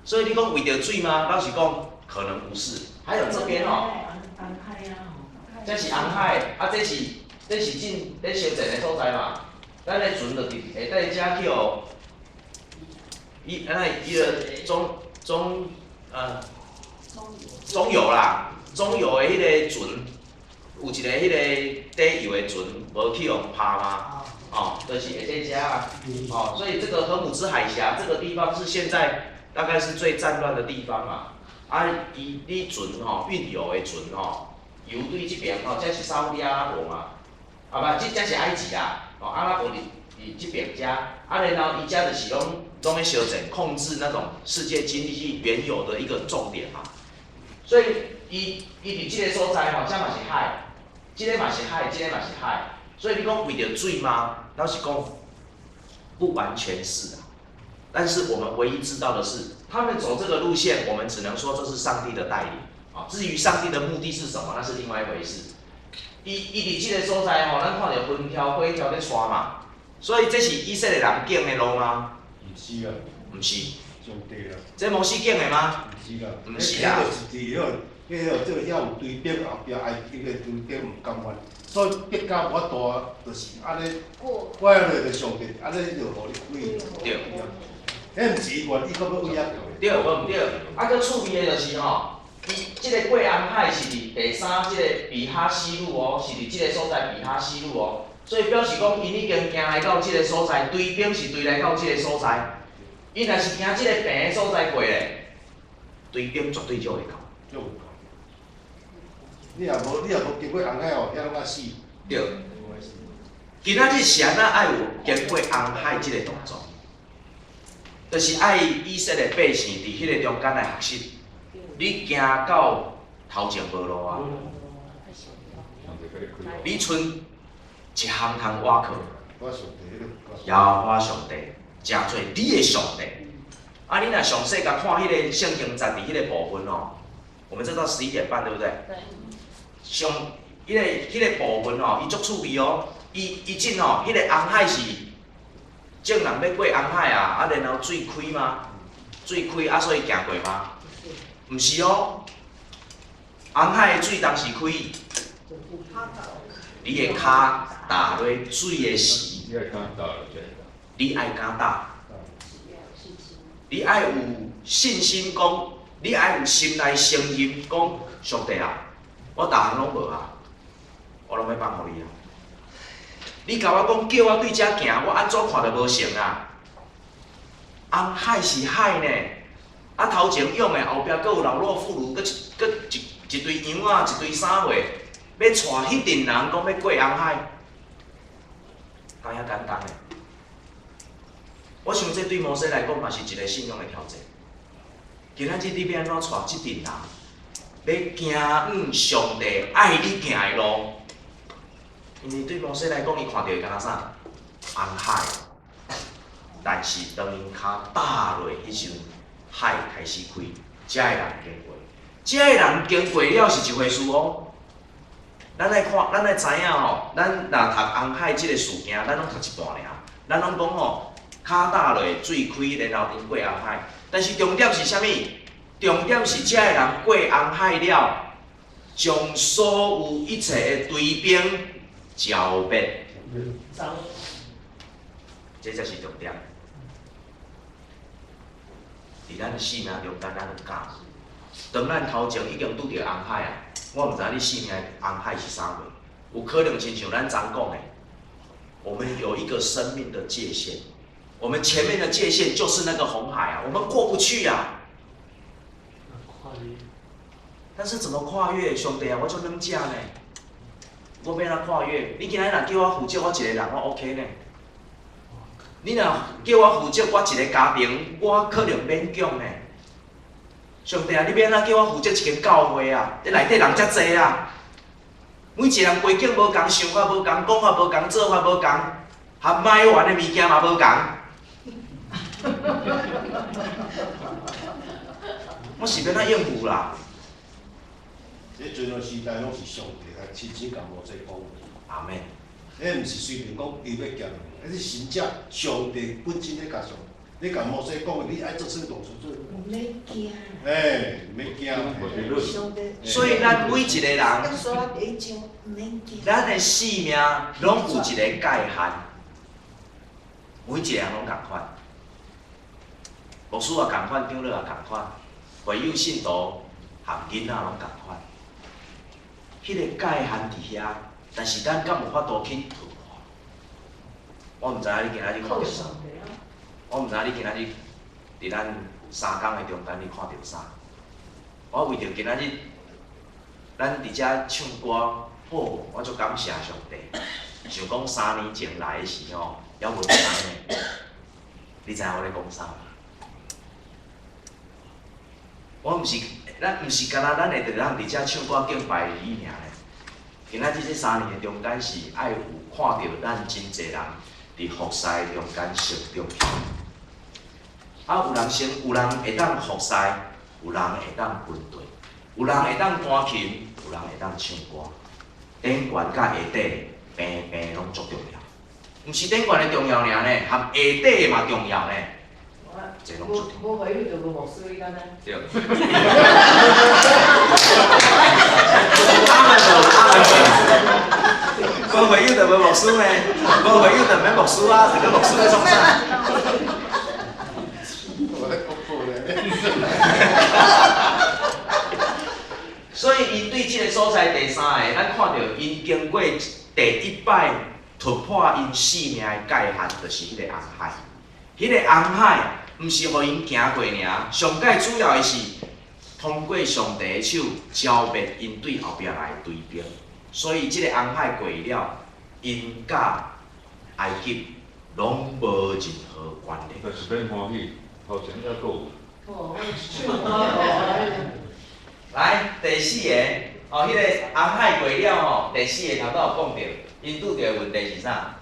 所以你講為著水嗎？老實講，可能不是。還有這邊哦，這是紅海，啊，這是進咧相戰的所在嘛。咱的船就佇會佇遮去予，伊按呢伊个中油啦，中油的彼个船，有一個彼個底油的船，無去予拍嗎？哦，就是會佇遮啊。哦，所以這個荷姆茲海峽這個地方是現在大概是最戰亂的地方嘛。啊，伊你船吼運油的船吼，油對這邊吼，這是沙烏地阿拉伯嘛？啊不，這是埃及啦。哦，阿拉伯佇這邊遮，啊，然後伊遮就是攏咧相戰，控制那種世界經濟原油的一個重點嘛。所以伊佇這個所在吼，這嘛是海，這個嘛是海，這個嘛是海。所以你講為著水嗎？老實講，不完全是啊。但是我們唯一知道的是，他們走這個路線，我們只能說這是上帝的帶領啊。至於上帝的目的是什麼，那是另外一回事。伊佇這個所在吼，咱看著風柱火柱咧帶嘛，所以這是以色列人揀的路嗎？毋是啊。毋是。上帝啊。這摩西揀的嗎？毋是啦。毋是啊。彼個是佇彼個這個遐有追逼，後壁埃及的追逼毋甘願，所以逼甲無法度啊，就是按呢，我遐落就上帝，按呢就予你開。對。彼毋是伊願意，閣欲為遐來。對，無毋對。啊，閣趣味的就是吼，伊這个過紅海是佇第三這個比哈希路哦，是佇這个所在比哈希路哦，所以表示講，𪜶已經行來到這个所在，追兵是追來到這个所在。𪜶若是行這个平的所在過咧，追兵絕對就會到。就會到。你若無經過紅海哦，遐攏愛死。對。今仔日是按怎愛有經過紅海這个動作？就是愛以色列百姓佇彼个中間來學習。你行到頭前無路啊？你賰一項通倚靠。耶和華上帝，成做你的上帝。啊，你若詳細共看彼个聖經節佇彼个部分哦，我們這到11點半對不對？對。上彼个部分哦，伊足趣味哦。伊進吼，彼个紅海是眾人欲過紅海啊，啊，然後水開嗎？水開啊，所以行過嗎？毋是哦，紅海的水當時開，你的跤踏落水的時，你愛敢踏，你愛有信心講，你愛有心內承認講，上帝啊，我逐項攏無啊，我攏欲放予你啊。你共我講叫我對遮行，我按怎看都無成啊！紅海是海呢，啊頭前勇的，後壁閣有老弱婦孺，閣一堆羊仔，一堆啥貨，欲帶彼陣人講欲過紅海，敢遐簡單呢？我想這對摩西來講嘛是一個信仰的挑戰。今仔日你欲按怎帶這陣人，欲行往上帝愛你行的路？因為對摩西來講，伊看著的敢若啥？紅海。但是當𪜶跤踏落彼時陣，海開始開，遮的人經過，遮的人經過了是一回事哦。咱愛看，咱愛知影吼，咱若讀紅海這个事件，咱攏讀一半爾。咱攏講吼，跤踏落水開，然後𪜶過紅海。但是重點是啥物？重點是遮的人過紅海了，將所有一切的追兵剿滅。走。這才是重點。佇咱的生命中間，咱有教。當咱頭前已經拄著紅海啊，我毋知影你生命的紅海是啥貨，有可能親像咱昨講的，我們有一個生命的界限，我們前面的界限就是那個紅海啊，我們過不去啊。但是怎麼跨越？上帝啊，我足軟食呢，我欲按怎跨越？你今仔日若叫我負責我一個人，我 OK 呢。你若叫我負責我一個家庭，我可能勉強呢。上帝啊，你欲按怎叫我負責一間教會啊？這內底人遮濟啊，每一個人背景無仝，想法無仝，講法無仝，做法無仝，含買完的物件嘛無仝。我是欲按怎應付啦？這陣個時代攏是上帝來親身共摩西講。阿們。彼毋是隨便講伊欲行，彼是神跡上帝本身咧共上，你共摩西講的，你愛做啥動作做。毋免驚。嘿，毋免驚。上帝。所以咱每一個人，咱的生命攏有一個界限，每一個人攏仝款，牧師也仝款，長老也仝款，會友信徒含囡仔攏仝款。彼個界限佇遐，但是咱敢有法度去突破？我毋知影你今仔日看著啥，我毋知影你今仔日佇咱三工的中間你看著啥？我為著今仔日咱佇遮唱歌，好，我足感謝上帝。想講3年前來的時吼，猶無佇呢。你知影我咧講啥無？我毋是，咱毋是干焦咱會佇咱佇遮唱歌敬拜而已爾呢。今仔日這三年的中間是愛有看著咱真濟人佇服侍中間成長起來。啊，有人先，有人會當服侍，有人會當分隊，有人會當彈琴，有人會當唱歌。頂懸佮下底平平攏足重要，毋是頂懸的重要爾呢，含下底的嘛重要呢。這攏足重要。無會友就無牧師，你敢知？對。阿門無，阿門無。無會友就無牧師呢，無會友就免牧師啊，這個牧師咧創啥？我咧講好咧。所以，𪜶對這个所在第三个，咱看著𪜶經過第一擺突破𪜶生命的界限，就是彼個紅海。彼個紅海毋是予𪜶行過爾，上蓋主要的是通過上帝的手剿滅𪜶對後壁來的追兵。所以，這个紅海過去了，𪜶佮埃及攏無任何關聯。但是免歡喜，頭前猶閣有。來，第四个，哦，彼个紅海過了吼，第四个頭拄有講著，𪜶拄著的問題是啥？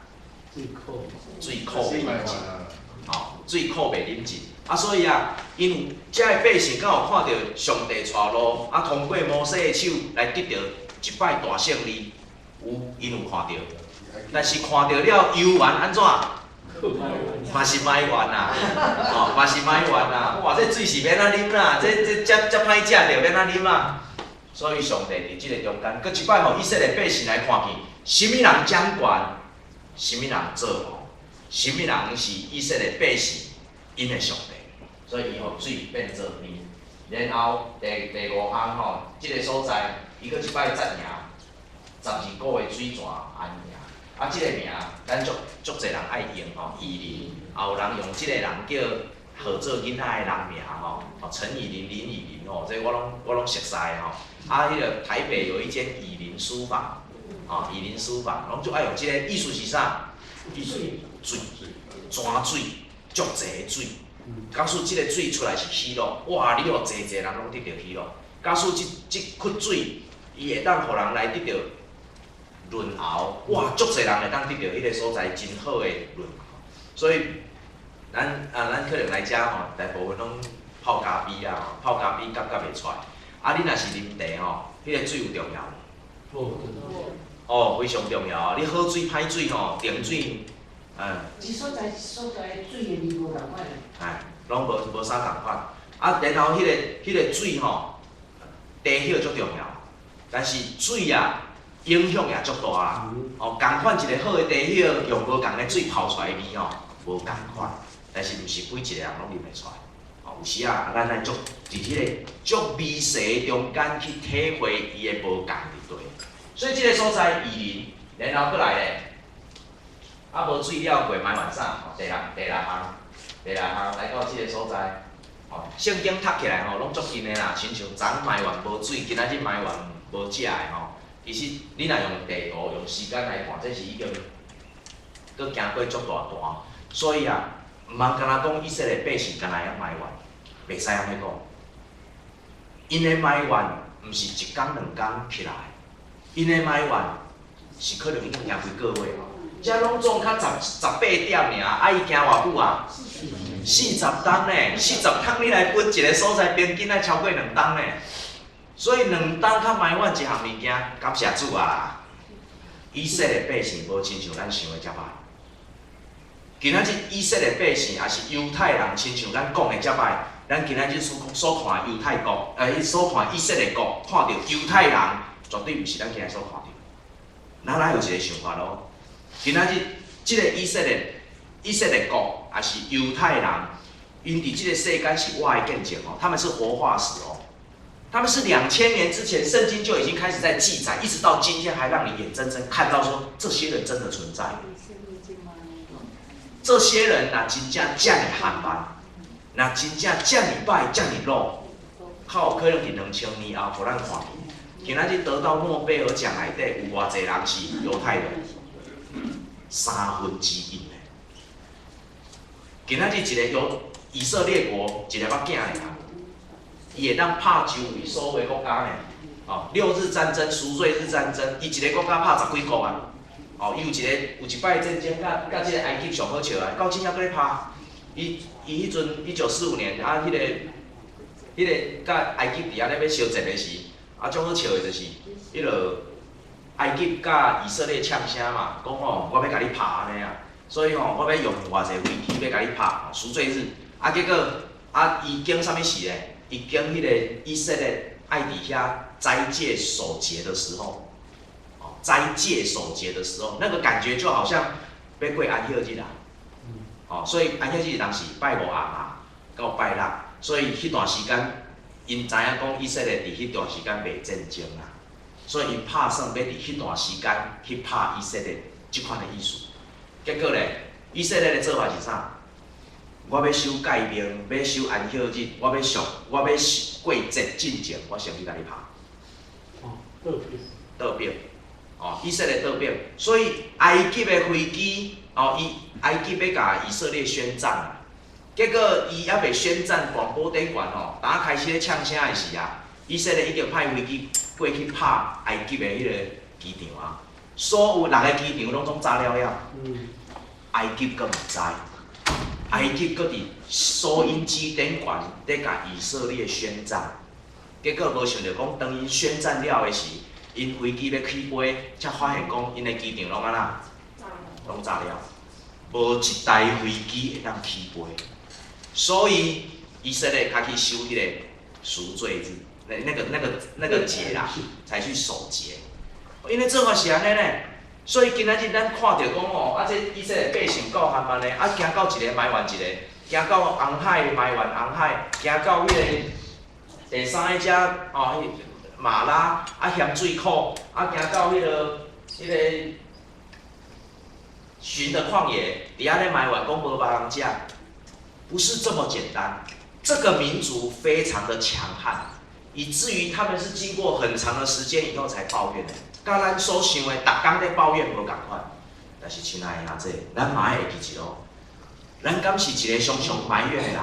水苦。水苦袂啉盡，吼，水苦袂啉盡。啊，所以啊，𪜶有遮的百姓，敢有看著上帝帶路，啊，通過摩西的手來得著一擺大勝利，有，𪜶有看著。但是看著了，猶原按怎？嘛是埋怨啦，吼，嘛是埋怨啦。哇，這水是欲按怎啉啦？這這遮遮歹食著，欲按怎啉啊？所以上帝佇這個中間，閣一擺予以色列百姓來看見，啥物人掌權，啥物人做王，啥物人是以色列百姓𪜶的上帝。所以伊予水變做甜。然後第五項吼，這個所在，伊閣一擺才贏12股的水泉安營。啊，這個名咱足足濟人愛用吼，以琳，也有人用這個人叫號做囡仔的人名吼，哦，陳以琳、林以琳吼，這我攏熟似吼。啊，彼个台北有一間以琳書房，吼，以琳書房，攏足愛用這個，意思是啥？意思水，泉水，足濟的水。假使這个水出來是喜樂，哇，你予濟濟人攏得著喜樂。假使這這窟水，伊會當予人來得著潤喉，哇，足濟人會當得著彼个所在真好的潤喉。所以，咱啊，咱可能來遮吼，大部分攏泡咖啡啊，泡咖啡感覺袂出來。啊，你若是啉茶吼，彼个水有重要無？哦，非常重要啊！你好水歹水吼，甜水，嗯。一所在一所在水的味無仝款。哎，攏無無啥仝款。啊，然後彼个水吼，茶葉足重要。但是水啊，影響也足大啦。哦，仝款一个好的茶葉，用無仝的水泡出來的味吼，無仝款。但是毋是每一個人攏啉會出來。哦，有時啊，咱愛足佇彼个足微細中間去體會伊的無仝佇佗。所以這个所在以琳，然後閣來咧，啊無水了過埋怨啥？吼，第六項，第六項來到這个所在，吼，聖經讀起來吼，攏足近的啦，親像昨埋怨無水，今仔日埋怨無食的吼。其實你若用地圖、用時間來看，這是已經閣行過足大段。所以啊，毋通干焦講以色列百姓干焦會曉埋怨，袂使按呢講。𪜶的埋怨毋是一工兩工起來，𪜶的埋怨是可能已經行幾個月。這攏總較十八點爾，啊伊行偌久啊？40冬呢，四十冬你來分一个所在，平均愛超過2冬呢。所以2冬較埋怨一項物件，感謝主啊！以色列百姓無親像咱想的遮歹。今仔日以色列百姓，抑是猶太人，親像咱講的遮歹。咱今仔日所看猶太國，所看以色列國，看著猶太人，絕對毋是咱今仔所看著。咱來有一个想法咯。今仔日這个以色列國，抑是猶太人，𪜶佇這个世間是活的見證哦，他們是活化石哦。他們是2000年之前，聖經就已經開始在記載，一直到今天還讓你眼睜睜看到說，這些人真的存在。這些人若真正遮爾緩慢，若真正遮爾歹、遮爾老，較有可能佇2000年後，予咱看見。今仔日得到諾貝爾獎內底有偌濟人是猶太人？1/3的。今仔日一个猶以色列國一个目鏡的人，伊會當拍周圍所有的國家呢？哦，六日戰爭、贖罪日戰爭，伊一个國家拍十幾國啊！哦，伊有一擺戰爭，佮這个埃及上好笑啊，到今猶閣咧拍。伊彼陣1945年啊，彼个佮埃及佇遐咧欲相戰的時，啊，足好笑的就是，彼落埃及佮以色列嗆聲嘛，講吼，我欲共你拍按呢啊，所以吼，我欲用偌濟飛機欲共你拍贖罪日，啊，結果啊，伊經啥物事咧？伊經彼個以色列愛佇遐齋戒守節的時候，哦，齋戒守節的時候，那個感覺就好像欲過安息日啦，哦，所以安息日當時拜五暗啊，到拜六，所以彼段時間，𪜶知影講以色列佇彼段時間袂戰爭啦，所以𪜶拍算欲佇彼段時間去拍以色列，這款的意思。結果咧，以色列的做法是啥？我欲守誡命，欲守安息日，我欲過節進前，我先去共你拍。哦，倒逼。倒逼，哦，以色列倒逼，所以埃及的飛機，哦，伊埃及欲共以色列宣戰，結果伊猶未宣戰，廣播頂懸吼，打開始咧嗆聲的時啊，以色列已經派飛機過去拍埃及的彼个機場啊，所有六个機場攏總炸了了，埃及閣毋知。埃及閣佇收音機頂懸咧共以色列宣戰，結果無想著講，當𪜶宣戰了的時，𪜶飛機欲起飛，才發現講𪜶的機場攏按怎？攏炸了，無一台飛機會當起飛。所以以色列較去守彼個贖罪日，那個節啦，才去守節。𪜶的做法是按呢呢。所以今仔日咱看著講吼，啊，這以色列百姓夠緩慢的，啊，行到一个埋怨一個，行到紅海埋怨紅海，行到彼個第三个遮哦，瑪拉啊嫌水苦，啊行到彼个尋的曠野，佇遐咧埋怨講無別人食，不是這麼簡單。這個民族非常的強悍，以至於他們是經過很長的時間以後才抱怨的。佮咱所想的，逐工咧抱怨無仝款。但是親愛的兄弟，咱嘛愛會記一咯，咱敢是一個常常埋怨的人？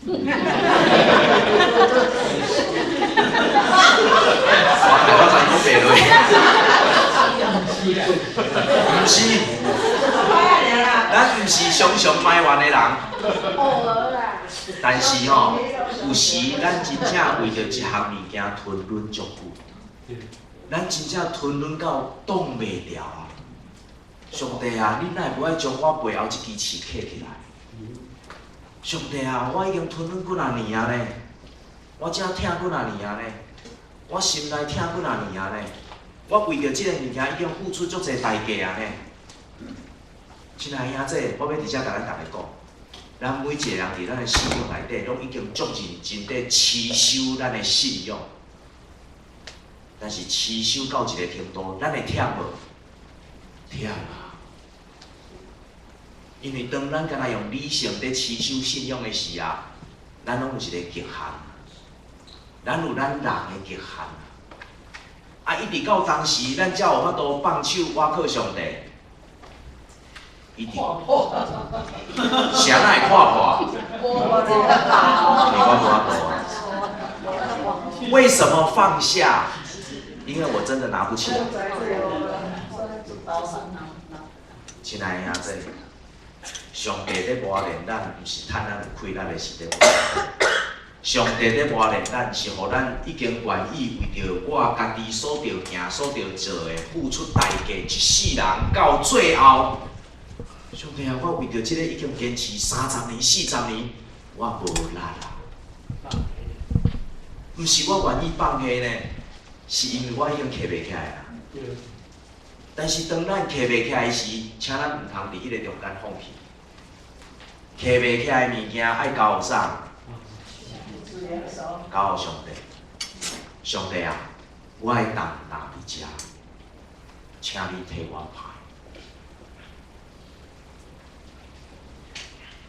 我知講白落。毋是，咱毋是常常埋怨的人。偶爾啦。但是吼，有時咱真正為著一項物件吞忍足久，咱真正吞忍到擋袂牢啊！上帝啊，你哪會無愛將我背後這支刺揢起來？上帝啊，我已經吞忍幾若年啊呢，我遮疼幾若年啊呢，我心內疼幾若年啊呢，我為著這个物件已經付出足濟代價啊呢。親愛的兄弟，我欲佇遮共咱逐个講，咱每一個人佇咱的信仰內底，攏已經足認真佇持守咱的信仰。但是持守到一个程度，咱會忝無？忝啊！因為當咱干焦用理性佇持守信仰的時啊，咱攏有一个極限，咱有咱人的極限。啊，一直到當時，咱才有法度放手倚靠上帝。一直。啥人會看破？我無法度啊。為什麼放下？因為我真的拿不起來。親愛的兄弟，上帝咧磨練咱，毋是趁咱有氣力的時咧磨練。上帝咧磨練咱，是予咱已經願意為著我家己所著行、所著做的付出代價，一世人到最後，上帝啊，我為著這个已經堅持30年、40年，我無力啊。毋是我願意放下呢，是因為我已經提袂起來啊。但是當咱提袂起來時，請咱毋通佇彼个中間放棄。提袂起來的物件愛交予啥？交予上帝。上帝啊，我的擔擔佇遮，請你替我擔。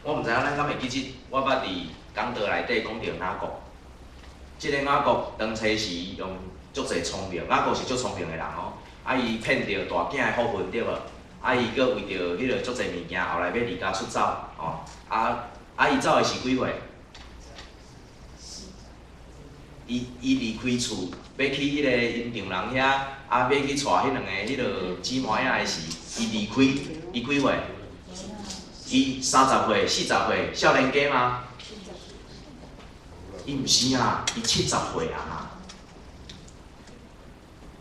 我毋知影咱敢會記得，我捌佇講道內底講著雅各。這个雅各當初時用足濟聰明，雅各是足聰明的人哦。啊，伊騙著大囝的福分對無？啊，伊閣為著彼个足濟物件，後來欲離家出走，吼。啊啊，伊走的是幾歲？伊伊離開厝，欲去彼个𪜶丈人遐，啊，欲去娶彼兩个彼个姊妹仔的時，伊離開，伊幾歲？伊30歲、40歲，少年家嗎？伊毋是啊，伊70歲啊。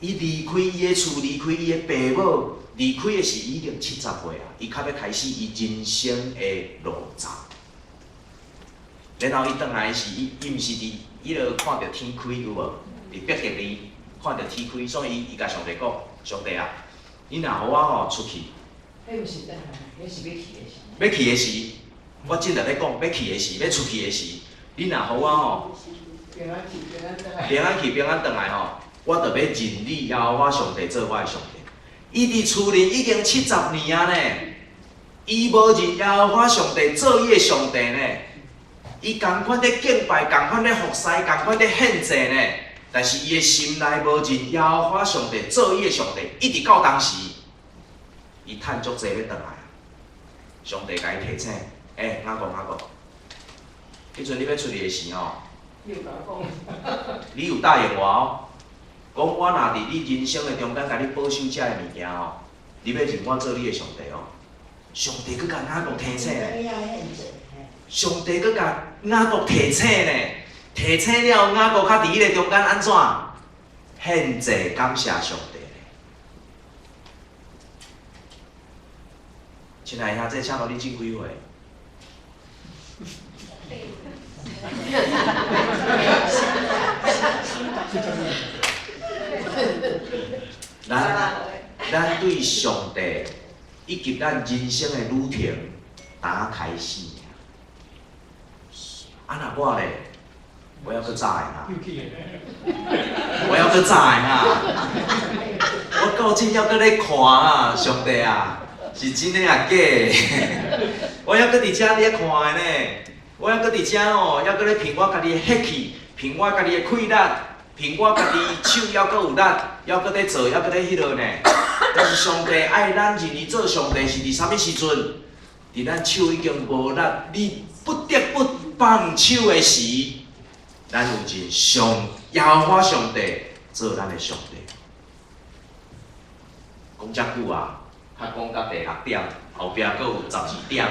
伊離開伊的厝，離開伊的爸母，離開的時已經70歲啊！伊較欲開始伊人生的路途。然後伊轉來時，伊伊毋是佇彼落看著天開有無？佇伯特利看著天開，所以伊伊共上帝講：上帝啊，你若予我吼出去，彼毋是轉來，彼是欲去的時。欲去的時，我正佇咧講，欲去的時，欲出去的時，你若予我吼平安去，平安轉來。平安去，平安轉來吼，我就欲認你耶和華上帝做我的上帝。伊佇厝裡已經70年啊呢，伊無認耶和華上帝做伊的上帝呢。伊仝款咧敬拜，仝款咧服侍，仝款咧獻祭呢。但是伊的心內無認耶和華上帝做伊的上帝，一直到當時，伊趁足濟欲轉來。上帝共伊提醒：欸，雅各雅各，彼陣你欲出去的時吼，你有答應我哦，講我若佇你人生的中間共你保守這个物件哦，你欲認我做你的上帝哦。上帝閣共雅各提醒呢，上帝閣共雅各提醒呢，提醒了雅各較佇彼个中間按怎？獻祭感謝上帝。親愛的兄弟，請問你這幾歲？咱咱對上帝以及咱人生的旅程，打開始。啊，若我咧，我猶閣早的哈，我猶閣早的哈，我到這猶閣咧看啊，上帝啊，是真的抑假的？我猶閣佇遮咧看的呢，我猶閣佇遮吼，猶閣咧憑我家己的血氣，憑我家己的氣力，憑我家己手猶閣有力，猶閣咧做，猶閣咧彼落呢。但是上帝愛咱認伊做上帝是佇啥物時陣？佇咱手已經無力，你不得不放手的時，咱有認上耶和華上帝做咱的上帝。講遮久啊，較講到第六點，後壁閣有12點。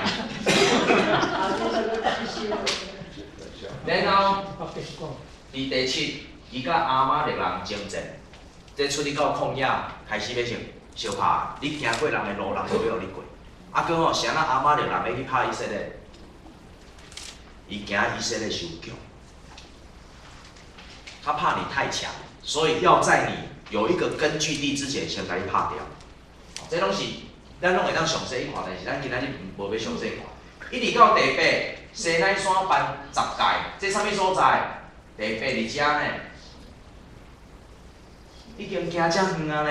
然後，佇第七，伊佮亞瑪力人爭戰，這出去到曠野，開始欲相相拍，你行過人的路，人就欲予你過。啊，閣吼，啥人亞瑪力人欲去拍以色列？伊驚以色列傷強，他怕你太強。所以要在你有一個根據地之前，先共你拍掉。這攏是咱攏會當詳細去看，但是咱今仔日無欲詳細看。一直到第八，西奈山頒十誡，這啥物所在？第八佇遮呢，已經行遮遠啊呢。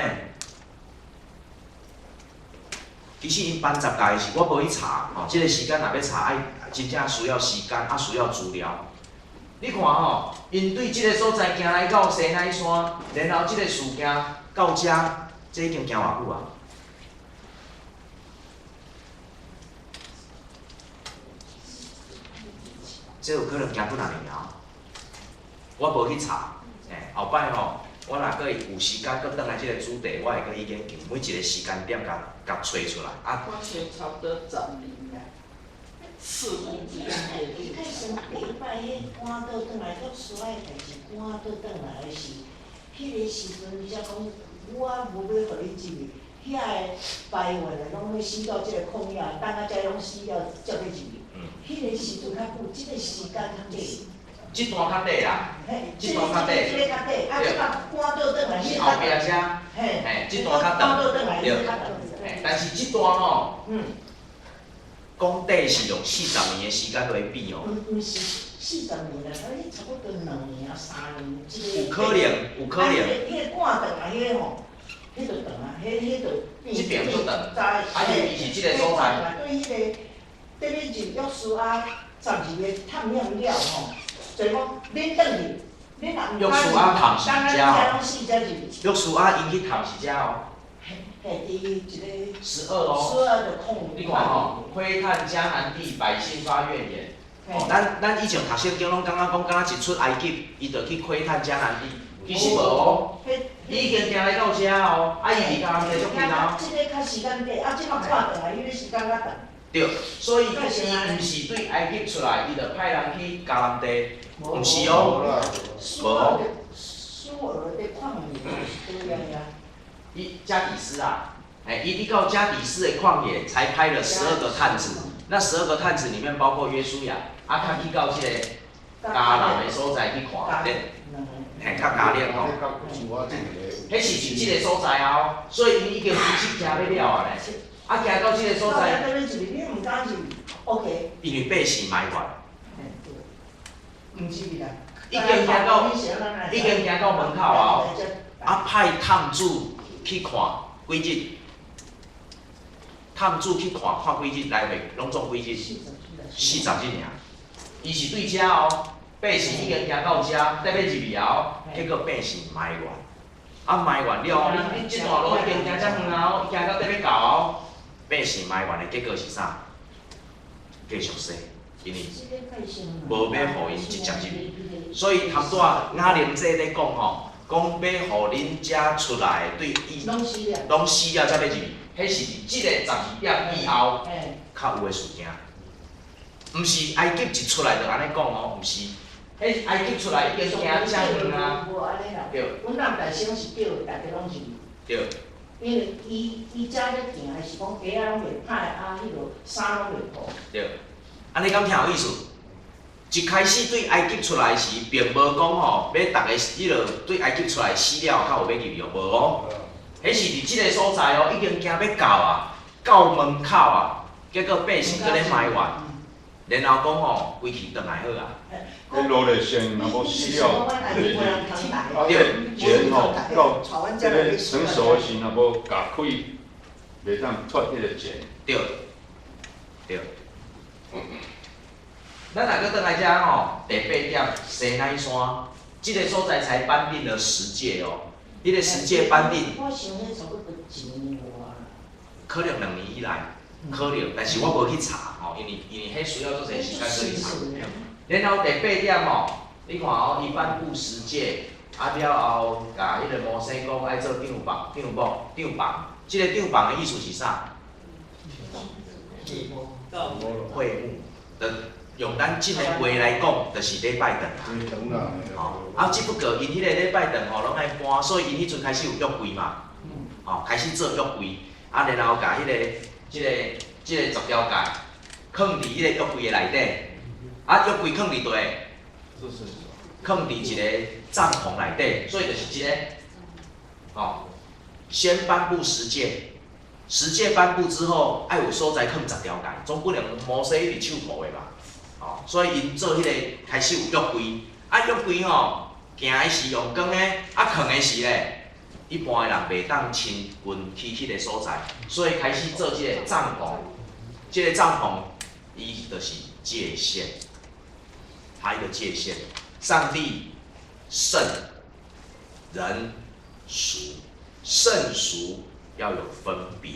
其實𪜶頒十誡時，我無去查吼，這個時間若欲查，愛真正需要時間，啊需要資料。你看吼，𪜶對這個所在行來到西奈山，然後這個事件到遮，這已經行偌久啊？這有可能行幾若年啊！我無去查，欸，後擺吼，我若閣有時間，閣轉來這個主題，我會閣去研究每一個時間點，共共揣出來啊。我想差不多10年啊，四分之一伊開始第一擺彼趕倒轉來，約書亞的代誌趕倒轉來的是，彼個時陣才講，我無欲予你入去，遐个排員的攏欲死到這個曠野，等啊才攏死了才欲入去。彼個時陣較久，這個時間較短。這段較短啦，這段較短。這個較短，啊，這擺趕倒轉來，後壁遮，嘿，這段較長，對。嘿，但是這段吼，講短是用40年的時間來比哦。毋毋是40年啦，彼差不多2年啊3年。有可能，有可能。彼個趕轉來，彼個吼，彼就長啊，彼就變。這邊就長，啊，尤其是這個所在。對彼個，等於就約書亞12個探險了吼，就講恁轉去，恁若約書亞探是遮哦。約書亞𪜶去探是遮哦。嘿，佇一個。 12哦。12就空。你看吼，窺探迦南地，百姓發怨言。哦，咱以前讀聖經攏感覺講，敢若一出埃及，伊就去窺探迦南地，其實無哦。伊已經行來到遮哦，啊，伊離迦南地足近啊。這個較時間短，啊，這擺看轉來，彼個時間較長。對，所以伊毋是對埃及出來，伊就派人去迦南地，毋是哦，無哦。書珥的曠野是佗位啊？伊加底斯啊，欸，伊佇到加底斯的曠野，才派了十二個探子。那十二個探子裡面包括約書亞，啊，較去到這個迦南的所在去看，對，嘿，較迦勒吼。彼是佇這個所在啊，哦，所以𪜶已經開始行欲了啊咧。啊，行到這個所在，因為百姓埋怨。已經行到，已經行到門口啊！啊，派探子去看幾日？探子去看看幾日，來回攏總幾日？40日爾。伊是對遮哦，百姓已經行到遮，得欲入去啊哦，結果百姓埋怨，啊埋怨了後，你這段路已經行遮遠啊哦，行到得欲到啊哦。百姓埋怨的結果是啥？繼續說，因為無欲予𪜶直接入去，所以頭拄仔雅玲姐咧講吼，講欲予恁遮出來對伊攏死了才欲入去，彼是佇這個12點以後較有的事件，毋是埃及一出來就按呢講哦，毋是，彼埃及出來已經行遮遠啊，對。阮南大省是對，逐家攏是。對。因為伊遮咧行的是講鞋仔攏袂歹，啊，彼落衫攏袂破。對，按呢敢聽有意思？一開始對埃及出來時，並無講吼，欲逐个彼落對埃及出來死了較有欲入去哦，無哦。彼是佇這個所在哦，已經行欲到啊，到門口啊，結果百姓閣咧埋怨，然後講吼，規氣轉來好啊。彼落來先，若無死了，啊，錢吼到這個成熟的時，若無咬開，袂當脫彼個錢。對，對。咱若閣轉來遮吼，第八點，西奈山，這個所在才頒定了十誡哦。彼個十誡頒定，我想彼差不多一年外。可能2年以內，可能，但是我無去查吼，因為彼需要足濟時間去查。然後第八點吼，你看哦，伊頒布十誡，啊了後，共彼個摩西講愛做帳幕，帳幕，帳幕，這個帳幕的意思是啥？會幕的。用咱這個話來講，就是禮拜堂啦。吼，啊，只不過𪜶彼個禮拜堂吼，攏愛搬，所以𪜶彼陣開始有約櫃嘛。吼，開始做約櫃，啊，然後共彼個、這個、這個十條誡，囥佇彼個約櫃的內底。啊，約櫃囥佇佗？囥佇一个帳篷內底，所以就是這个，吼，先頒布十誡，十誡頒布之後，愛有所在囥十條誡，總不能摩西一直手無的吧？吼，所以𪜶做彼個開始有約櫃，啊約櫃吼，行的是用光的，啊囥的時咧，一般的人袂當親近去彼個所在，所以開始做這個帳篷，這個帳篷伊就是界限，它一個界限，上帝聖，人俗，聖俗要有分別。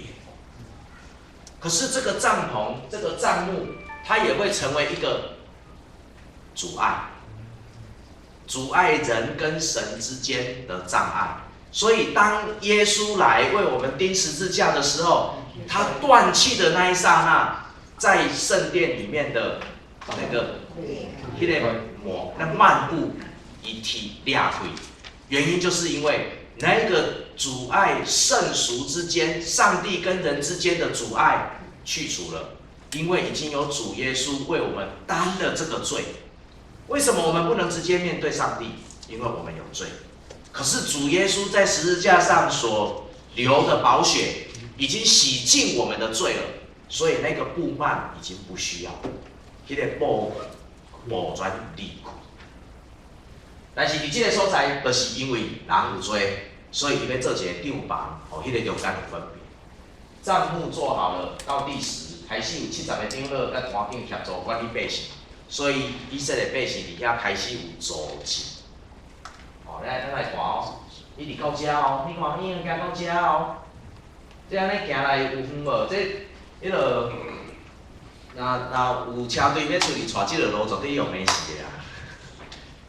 可是這個帳篷，這個帳幕，它也會成為一個阻礙，阻礙人跟神之間的障礙。所以當耶穌來為我們釘十字架的時候，他斷氣的那一剎那，在聖殿裡面的那個那個膜，那幔布一踢裂開，原因就是因為那個阻礙聖俗之間，上帝跟人之間的阻礙去除了，因為已經有主耶穌為我們擔了這個罪。為什麼我們不能直接面對上帝？因為我們有罪。可是主耶穌在十字架上所流的寶血，已經洗淨我們的罪了，所以那個布幔已經不需要，彼個布布全離開。但是佇這個所在，就是因為人有罪，所以伊欲做一個帳棚，予彼個中間有分別。帳幕做好了，到第十開始有70個長老佮團長協助管理百姓，所以以色列百姓佇遐開始有組織。哦，咱來看哦，一直到遮哦，你看伊已經行到遮哦，這按呢行來有遠無？這彼落，若若有車隊欲出去𤆬這條路，絕對予罵死的啊！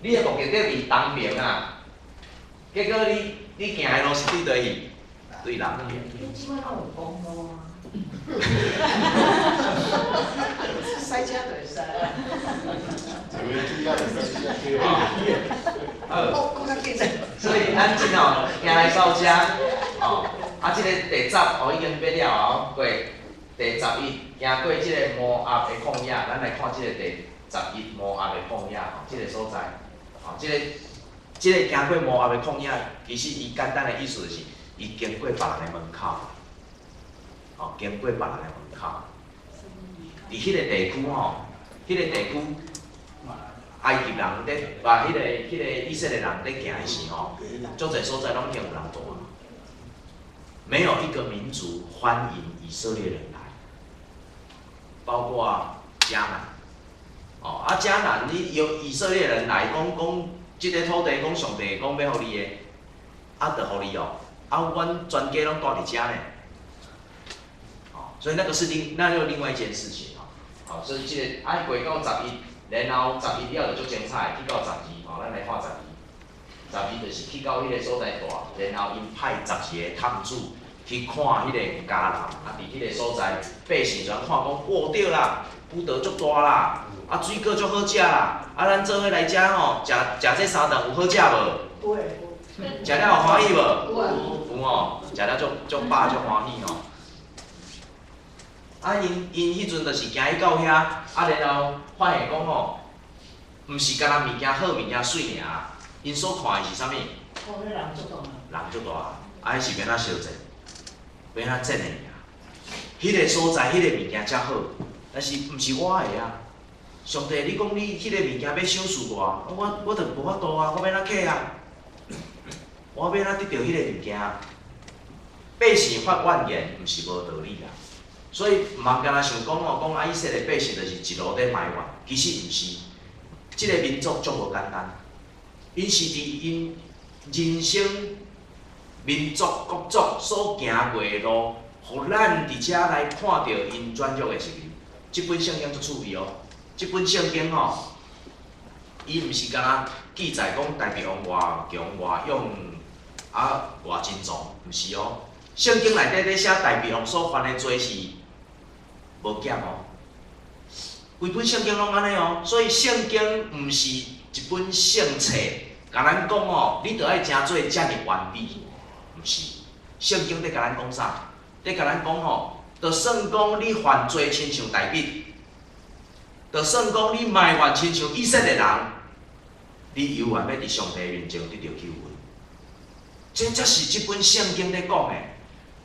你的目的地佇東邊啊，結果你行的路是對佗去？對南邊。你這擺攏有公路啊？塞車就會使啊。好，所以咱這吼行來到遮，吼，啊，這個第十哦已經欲了啊，過第十一行過這個摩押的曠野，咱來看這個第十一摩押的曠野吼，這個所在，吼，這個行過摩押的曠野，其實伊簡單的意思就是，伊經過別人的門口，吼，經過別人的門口，佇彼個地區吼，彼個地區。埃及人佇，把彼個以色列人佇行的時吼，足濟所在攏已經有人蹛。沒有一個民族歡迎以色列人來，包括迦南。哦，啊迦南，你有以色列人來講講，這個土地講上帝講欲予你的，啊，就予你哦，啊，阮全家攏蹛佇遮呢。哦，所以那個是另，那又另外一件事情哦。好，所以這個啊過到十一。然後十一了就足精彩，去到十二吼，咱來看十二。十二就是去到彼個所在蹛，然後𪜶派12個探子去看彼個迦南，啊，佇彼個所在，百姓就看講，哇對啦，葡萄足大啦，啊水果足好食啦，啊咱做伙來遮吼，食食這三頓有好食無？食了有歡喜無？有吼，食了足足飽足歡喜吼。啊，𪜶𪜶彼陣就是行去到遐，啊，然後發現講吼，毋是干焦物件好，物件媠爾，𪜶所看的是啥物？看彼人足大。人足大，啊，彼是欲按怎相戰？欲按怎戰會贏？彼個所在，彼個物件才好，但是毋是我的啊！上帝，你講你彼個物件欲賞賜我，我就無法度啊！我欲按怎客啊？我欲按怎得著彼個物件？百姓發怨言，毋是無道理啦。所以毋通干焦想講吼，講啊以色列百姓就是一路咧埋怨，其實毋是。這個民族足無簡單，𪜶是佇𪜶人生民族國族所行過的路，予咱佇遮來看著𪜶軟弱的一面。這本聖經足趣味哦，這本聖經吼，伊毋是干焦記載講大衛王偌強偌勇，啊偌精壯，毋是哦。聖經內底咧寫大衛王所犯的罪是無減哦，規本聖經攏按呢哦，所以聖經毋是一本聖冊，共咱講哦，你著愛成做遮爾完美，毋是。聖經佇共咱講啥？佇共咱講吼，就算講你犯罪親像大衛，就算講你埋怨親像以色列人，你猶原欲佇上帝面前得著救恩。這才是這本聖經咧講的。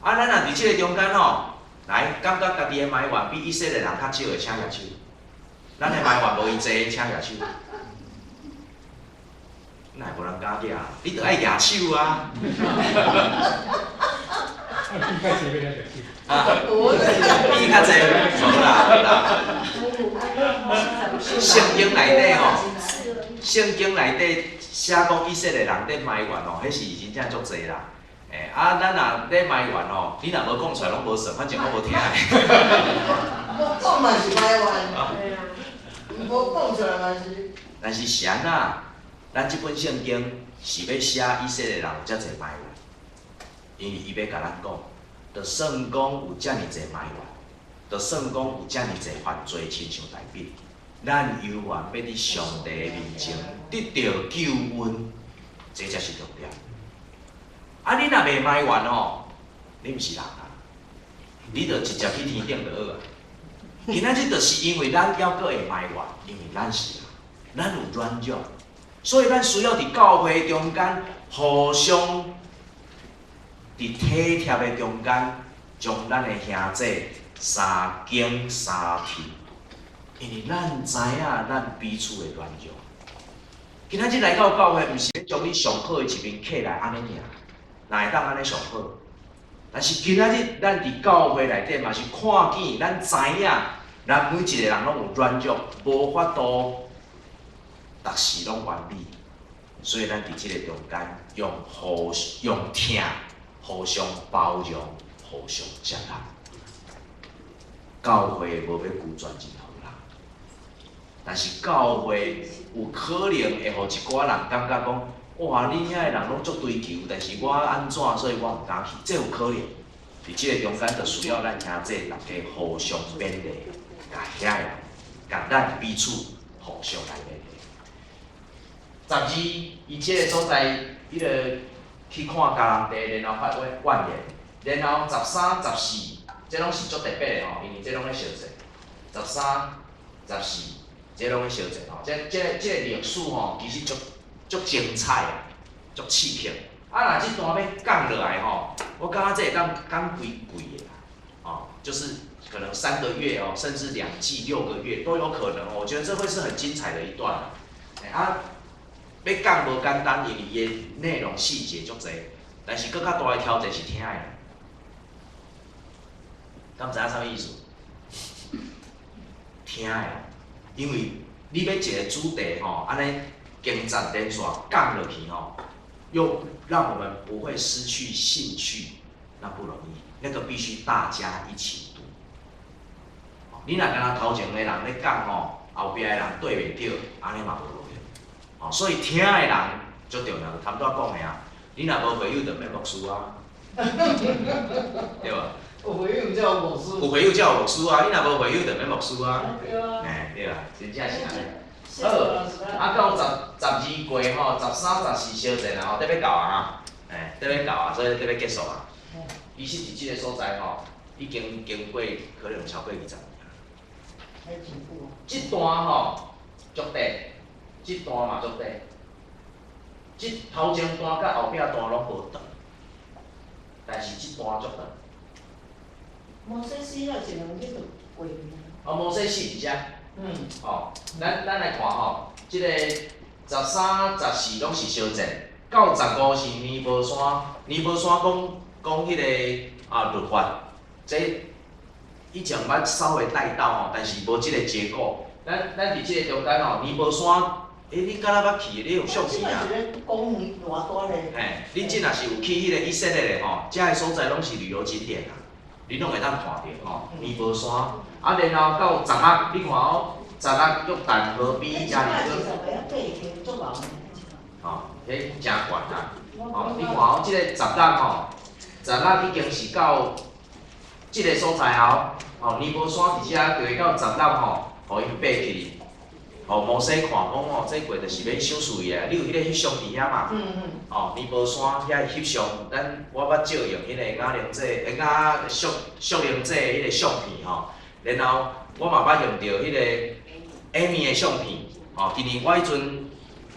啊，咱若佇這個中間吼，來感覺家己的埋怨比以色列人較少的，請舉手。咱的埋怨無伊濟，請舉手。哪會無人敢舉？你著愛舉手啊！比較濟欲舉手。啊，比較濟，無啦無啦。聖經內底吼，聖經內底寫講以色列人佇埋怨吼，彼是真正足濟啦。欸，啊，咱若咧埋怨吼，你若無講出來攏無算，反正我無聽的。無講嘛是埋怨，無講出來嘛是。但是是按怎？咱這本聖經是欲寫以色列人有遮濟埋怨，因為伊欲共咱講，就算講有遮爾濟埋怨，就算講有遮爾濟犯罪，親像大衛，咱猶原欲佇上帝面前得著救恩，這才是重點。啊！你若袂埋怨吼，你毋是人啊！你就直接去天頂就好啊。今仔日就是因為咱猶閣會埋怨，因為咱是人，咱有軟弱，所以咱需要佇教會中間互相佇體貼的中間，將咱的兄弟相敬相替，因為咱知影咱彼此的軟弱。今仔日來到教會，毋是欲將你上好的一面揢來按呢爾。哪會當按呢上好？但是今仔日咱佇教會內底嘛是看見，咱知影，咱每一個人攏有軟弱，無法度，逐時攏完美。所以咱佇這個中間，用互用疼，互相包容，互相接納。教會無欲拒絕任何人，但是教會有可能會予一寡人感覺講，哇！恁遐的人攏足追求，但是我按怎，所以我毋敢去，這有可能。佇這個中間，就需要咱兄弟大家互相勉勵，共遐的人，共咱彼此互相來勉勵。12，伊這個所在，彼個去看迦南地，然後發怨言，然後13、14，這攏是足特別的吼，因為這攏咧相戰。13、14，這攏咧相戰吼，這個歷史吼，其實足足精彩啊，足刺激。啊，若這段欲講落來吼，我感覺這會當講規季的啦，哦，就是可能3個月哦，甚至2季6個月都有可能哦。我覺得這會是很精彩的一段。啊，欲講無簡單，因為伊的內容細節足濟，但是閣較大的挑戰是聽的。敢知影啥物意思？聽的，因為你欲一個主題吼，按呢經節連續講落去吼，又讓我們不會失去興趣，那不容易。那個必須大家一起讀。你若干焦頭前的人咧講吼，後壁的人對袂著，按呢嘛無路用。哦，所以聽的人足重要，頭拄仔講的啊，你若無會友就免牧師啊，對無？有會友才有牧師。有會友才有牧師啊！你若無會友就免牧師啊。對啊。嘿，對啊，真正是按呢。好，啊到12過吼，13、14相戰啊吼，得欲到啊哈，嘿，得欲到啊，所以得欲結束啊。其實佇這個所在吼，已經經過可能超過20年啊。這段吼足短，這段嘛足短，這頭前段佮後壁段攏無長，但是這段足長。摩西死了一兩日就過去啊。哦，摩西死佇遮。哦，咱來看吼，這個13、14攏是相戰，到15是尼波山，尼波山講講彼個啊律法，這以前捌稍微帶到吼，但是無這個結構。咱佇這個中間吼，尼波山，欸，你敢若捌去？你有相片啊？公園偌大咧。嘿，你這若是有去彼個以色列的吼，遮个所在攏是旅遊景點啊，你攏會當看著吼，尼波山。啊，然後到16，你看哦，16約旦河邊耶利哥。吼，彼誠懸啊！吼，你看哦，這個16吼，16已經是到這個所在後，吼，尼波山佇遮就會到16吼，予𪜶爬起去，予摩西看講吼，這過就是欲賞賜伊啊！你有彼個翕相佇遐嘛？吼，尼波山遐翕相，咱我捌借用彼個雅玲姐、雅淑淑玲姐的彼個相片吼，然後我嘛捌用著彼個 Amy 的相片，吼，今年我彼陣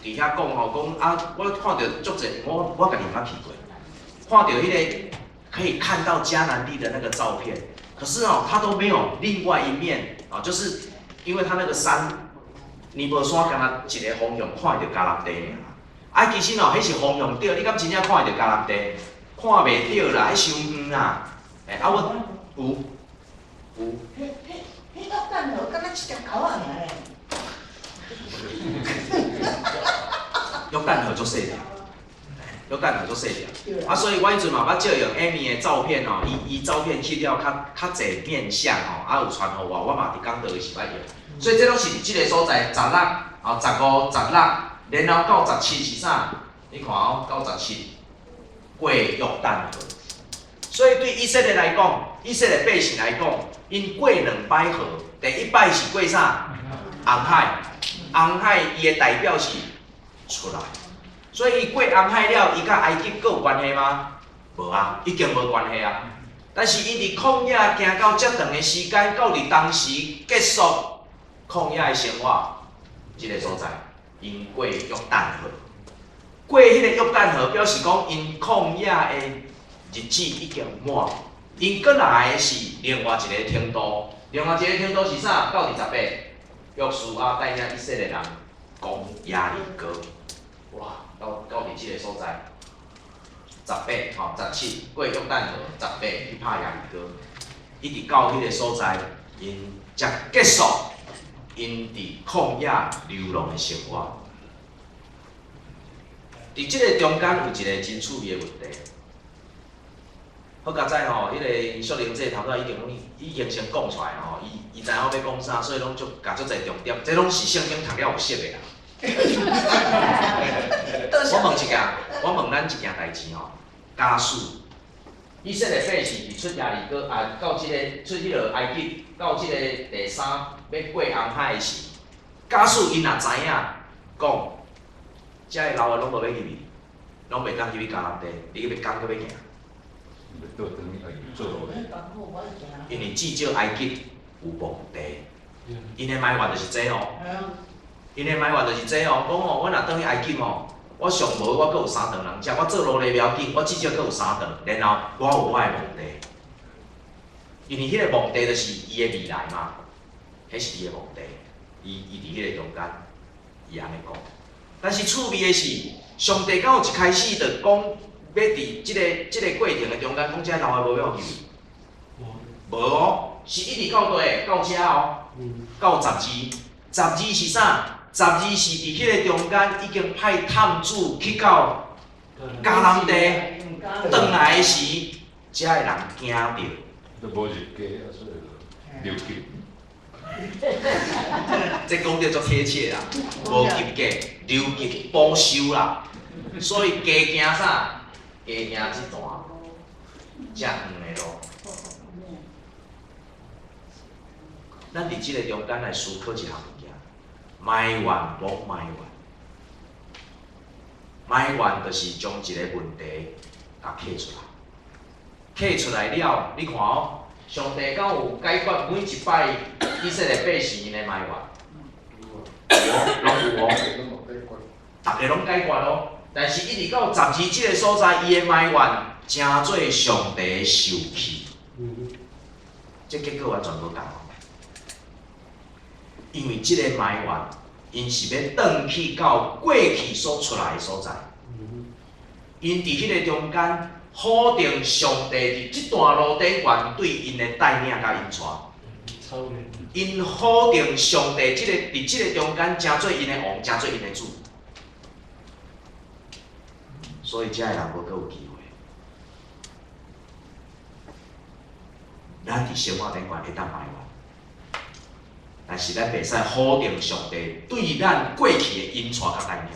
佇遐講吼，講啊，我看著足濟，我家己毋捌去過，看著彼个可以看到迦南地的那個照片，可是哦，他都沒有另外一面啊，就是因為他那個山，尼波山敢若一个方向看著迦南地爾。啊，其實哦，彼是方向對，你敢真正看著迦南地？看袂著啦，彼傷遠啦。欸，啊，我有有。彼彼約旦河敢若一條溝仔爾咧。約旦河足細條，約旦河足細條。啊，所以我彼陣嘛捌借用 Amy 的照片吼，伊照片翕了較濟面向吼，啊有傳予我，我嘛佇講道的時捌用。所以這攏是佇這个所在，16，15、16，然後到17是啥？你看哦，到17過約旦河。所以對以色列來講，以色列百姓來講，𪜶過兩擺河，第一擺是過啥？紅海，紅海伊的代表是出來，所以伊過紅海了，伊佮埃及閣有關係嗎？無啊，已經無關係啊。但是𪜶佇曠野行到遮長的時間，到佇當時結束曠野的生活，這个所在，𪜶過約旦河，過彼个約旦河，表示講𪜶曠野的日子已經滿，𪜶閣來的是另外一个程度，另外一个程度是啥？到28，約書亞帶領以色列人攻耶利哥，哇，到佇這个所在，18吼，17過約旦河，18去拍耶利哥，一直到彼个所在，𪜶才結束𪜶佇曠野流浪的生活。佇這个中間有一个真趣味的問題。好佳哉吼，彼个淑玲姐頭拄仔已經攏已經先講出來吼，伊知影我欲講啥，所以攏足共足濟重點，這攏是聖經讀了有熟的啦。我問一件，我問咱一件代誌吼，假使以色列百姓佇出耶利哥啊，到這个出彼落埃及，到這个第三欲過紅海的時，假使𪜶若知影講，遮个老的攏無欲入去，攏袂當入去迦南地，你欲敢閣欲行？因為至少埃及有墓地，𪜶的埋怨就是這哦，𪜶的埋怨就是這哦，講吼，我若轉去埃及吼，我上無我閣有三頓人食，我做奴隸袂要緊，我至少閣有三頓，然後我有我的墓地，因為彼个墓地就是伊的未來嘛，彼是伊的墓地，伊佇彼个中間，伊按呢講。但是趣味的是，上帝敢有一開始就講。欲佇這个過程的中間，講這老的無欲入去，無哦，是一直到佗，到遮哦，到12，12是啥？12是佇彼个中間已經派探子去到迦南地，轉來的時，遮的人驚著。都無入家啊，所以留級。這講得足貼切啦，無及格，留級補修啦，所以加行啥？加行這段遮遠的路，咱佇這个中間來思考一項物件，埋怨無埋怨，埋怨就是將一個問題共提出來，提出來了，你看哦，上帝敢有解決每一擺以色列百姓𪜶的埋怨？有哦，攏有哦，逐个攏解決哦。但是，一直到12這个所在，伊的埋怨成做上帝的受氣，這結果完全無仝。因為這个埋怨，𪜶是欲轉去到過去所出來的所在。𪜶佇彼个中間否定上帝佇這段路頂懸對𪜶的帶領佮引帶。𪜶否定上帝這个佇這个中間成做𪜶的王，成做𪜶的主。所以遮的人無閣有機會。咱佇生活頂懸會當埋怨，但是咱袂使否定上帝對咱過去的引帶佮帶領。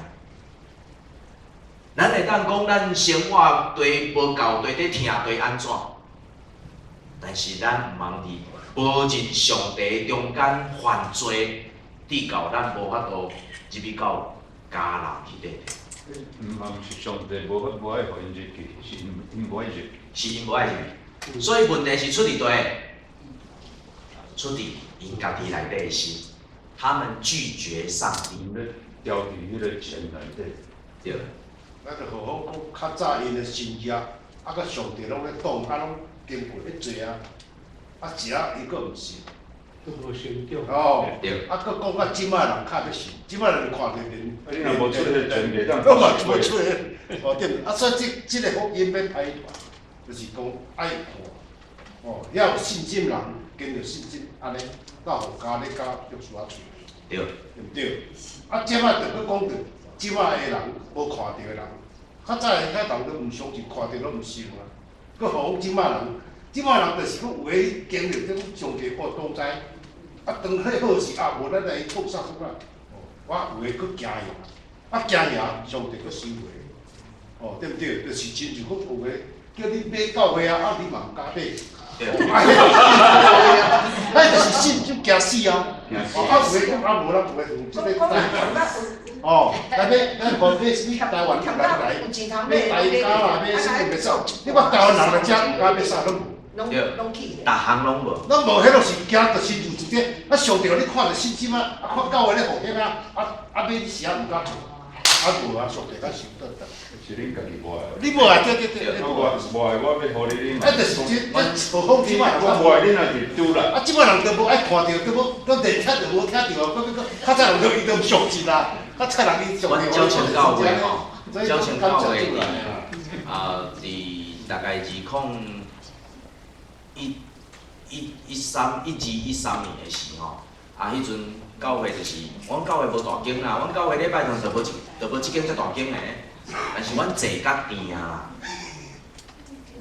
咱會當講咱生活綴無夠，綴咧疼，綴按怎？但是咱毋通佇無認上帝中間犯罪，直到咱無法度入去到迦南彼塊地。毋是上帝無愛予𪜶入去，是𪜶無愛入去。是𪜶無愛入去，所以問題是出佇佗？出佇𪜶家己內底的心，他們拒絕上帝。牢伫彼个錢內底。對。咱就好好講，較早𪜶的神業，啊，佮上帝攏咧擋，啊，攏經過彼濟啊，啊，食伊閣毋信。都無成長。哦。對。啊，閣講到這擺人較欲信，這擺人看著連。啊，你若無出彼個錢，袂當。我嘛無出個，哦對，啊，所以這個福音欲開傳，就是講愛看，哦，遐有信心人，跟著信心按呢，到予加咧佮約書亞喙。對。對毋對？啊，這擺就閣講著，這擺的人無看著的人，較早的遐人都毋相信，看著攏毋信啊。閣何況這擺人，這擺人就是閣有的經歷，這種上帝我當知。啊，當彼好事啊，無咱來創啥出來？哦，我有的閣行贏，啊行贏，上帝閣收回。哦，對毋對？就是親像講有的叫你買教會啊，啊你嘛毋敢買。對。啊，彼就是信就驚死啊！哦，啊有的講啊無咱有的用這個台哦，來買咱看買啥物台灣人來，買台膠啦，買啥物袂走？你看台灣人來遮毋敢買啥攏無。對，逐項攏無。攏無，彼攏是驚，就是有一個啊，上帝予你看著信心啊，啊看教會咧復興啊，啊啊買你時啊毋敢做，啊無啊，上帝較收倒轉。是恁家己無愛。你無愛，對對對，你無愛。無愛，我欲予你，你。啊，就是這這何況這擺人，我無愛，恁若是拄啦。啊，這擺人都無愛看著，都無，都連聽都無聽著啊，閣閣較早人都伊都毋相信啦，較早人伊上帝。阮蕉前教會吼，蕉前教會啊，佇大概2013、12、13年的時吼，啊，彼陣教會就是，阮教會無大間啦，阮教會禮拜堂就無一，就無這間遮大間的，但是阮坐較甜啊啦。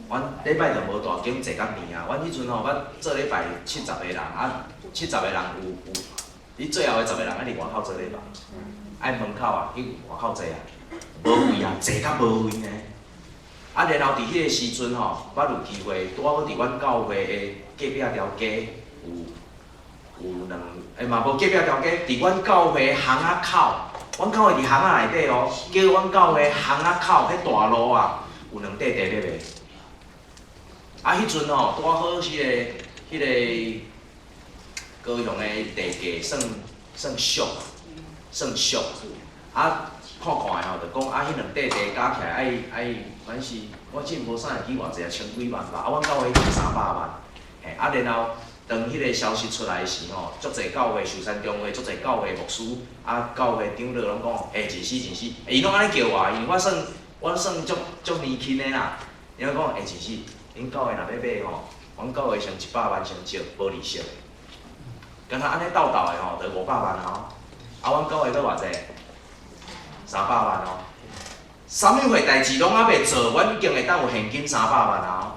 阮禮拜堂無大間，坐較甜啊。阮彼陣吼，捌做禮拜70個人，啊，七十個人有有，你最後的十個人愛佇外口做禮拜，愛門口啊，去外口坐啊，無位啊，坐較無位呢。啊，然後佇彼個時陣吼，捌有機會拄好佇阮教會的隔壁條街有有兩，欸嘛無隔壁條街，佇阮教會巷仔口，阮教會佇巷仔內底哦，叫阮教會巷仔口彼大路啊，有兩塊地咧賣。啊，彼陣吼，拄好彼個高雄的地價算算俗，算俗。啊，看看的吼，就講啊，彼兩塊地加起來愛愛，反正是我記無啥會記偌濟啊，千幾萬吧。啊，阮教會已經300萬，嘿，啊，然後當彼個消息出來時吼，足濟教會壽山中會，足濟教會牧師，啊，教會長老攏講，欸，真死真死，伊攏按呢叫我，因為我算我算足足年輕的啦，伊攏講，欸，真死，恁教會若欲買吼，阮教會先100萬先借，無利息的，敢若按呢鬥鬥的吼，就500萬啊，啊，阮教會閣偌濟？300萬哦，啥物貨代誌攏猶未做，阮已經會當有現金三百萬啊！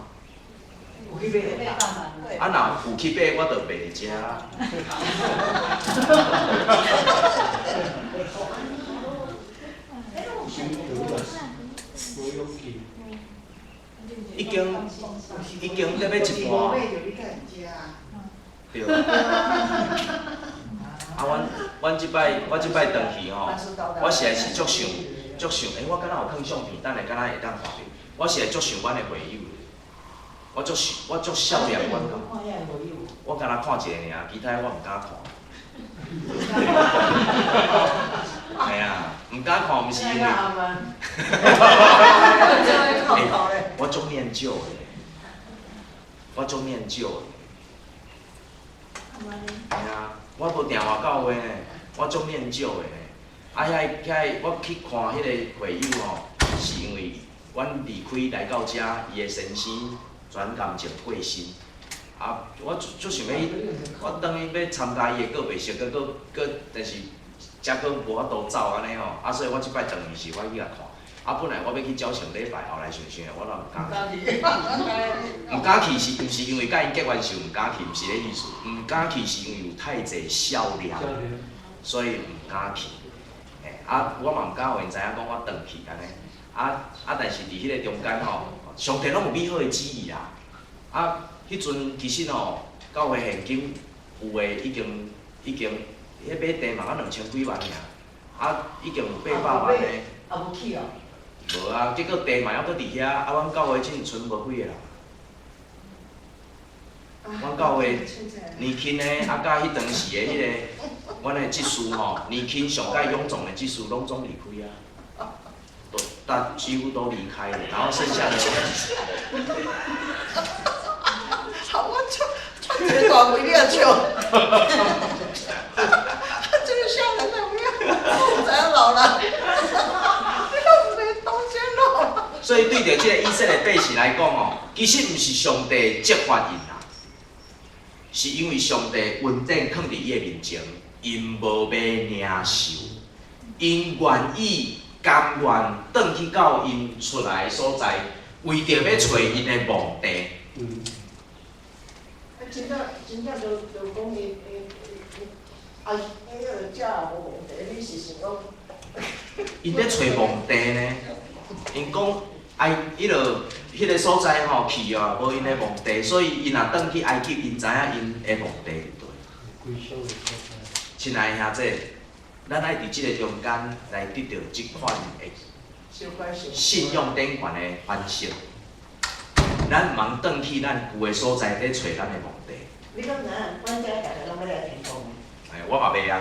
有去買？啊，若有去買，我就袂佇遮。已經已經咧欲一半。對。啊，阮阮這擺我這擺轉去吼，我實在是足想足想，欸，我敢若有囥相片，等下敢若會當看著。我實在足想阮的會友，我足想我足少年阮的。我敢若看一個爾，其他我毋敢看。嘿啊，毋敢看，毋是因為。欸，我足念舊的，我足念舊的。嘿啊，我無定外教會呢，我足念舊的呢。啊，遐遐，我去看彼個會友吼，是因為阮離開來到遮，伊的先生轉感情過身。啊，我足足想欲，我等於欲參加伊的告別式，閣閣閣，但是才閣無法度走按呢吼。啊，所以我這擺轉去是，我去共看。啊，本來我欲去蕉船禮拜，後來想想，我嘛毋敢去。毋敢去是毋是因為佮𪜶結冤仇毋敢去？毋是咧意思，毋敢去是因為有太濟笑臉，所以毋敢去。嘿，啊，我嘛毋敢予𪜶知影講我轉去按呢。啊啊，但是佇彼個中間吼，上帝攏有美好的旨意啦。啊，彼陣其實吼，教會現金有的已經已經，彼買地嘛才兩千幾萬爾，啊，已經有800萬的。也無去哦。無啊，結果地嘛猶閣佇遐，啊，阮教會只賰無幾個人。阮教會年輕的啊，佮彼當時的彼个，阮的執事吼，年輕上蓋踴壯的執事攏總離開啊，都大幾乎都離開了，然後剩下的。好，我穿穿這個大尾你也笑，這個少年的有影，我毋知影老啦，你攏毋袂當真老。所以對著這個以色列百姓來講吼，其實毋是上帝責罰𪜶啦，是因為上帝恩典囥佇伊的面前，𪜶無欲領受，𪜶願意甘願轉去到𪜶出來的所在，為著欲揣𪜶的墓地。啊，真正真正就就講伊伊伊啊，彼個食也無問題，你是想講？𪜶咧揣墓地呢，𪜶講埃彼个彼个所在吼去啊，無𪜶的墓地，所以𪜶若轉去埃及，𪜶知影𪜶的墓地佇佗。親愛的兄弟，咱愛佇這个中間來得著這款的信仰頂懸的反省。咱毋通轉去咱舊的所在，咧揣咱的墓地。你敢知影？阮遮逐个攏欲來天堂。哎，我嘛袂啊。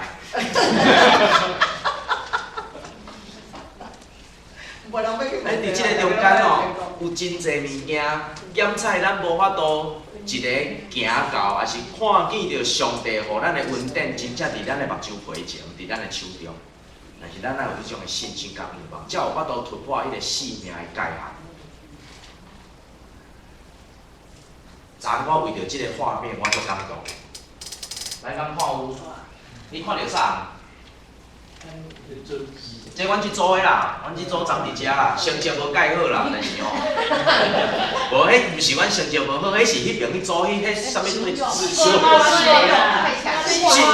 咱佇這个中間哦，有真濟物件，檢採咱無法度一個行到，抑是看見著上帝予咱的恩典，真正佇咱的目睭皮前，佇咱的手中。但是咱愛有彼種的信心佮盼望，才有法度突破彼個生命的界限。昨昏我為著這個畫面，我足感動。來，敢看有？你看著啥？這阮這組的啦，阮這組昨佇遮啦，成績無蓋好啦，但是吼，無，彼毋是阮成績無好，彼是彼爿彼組彼啥物信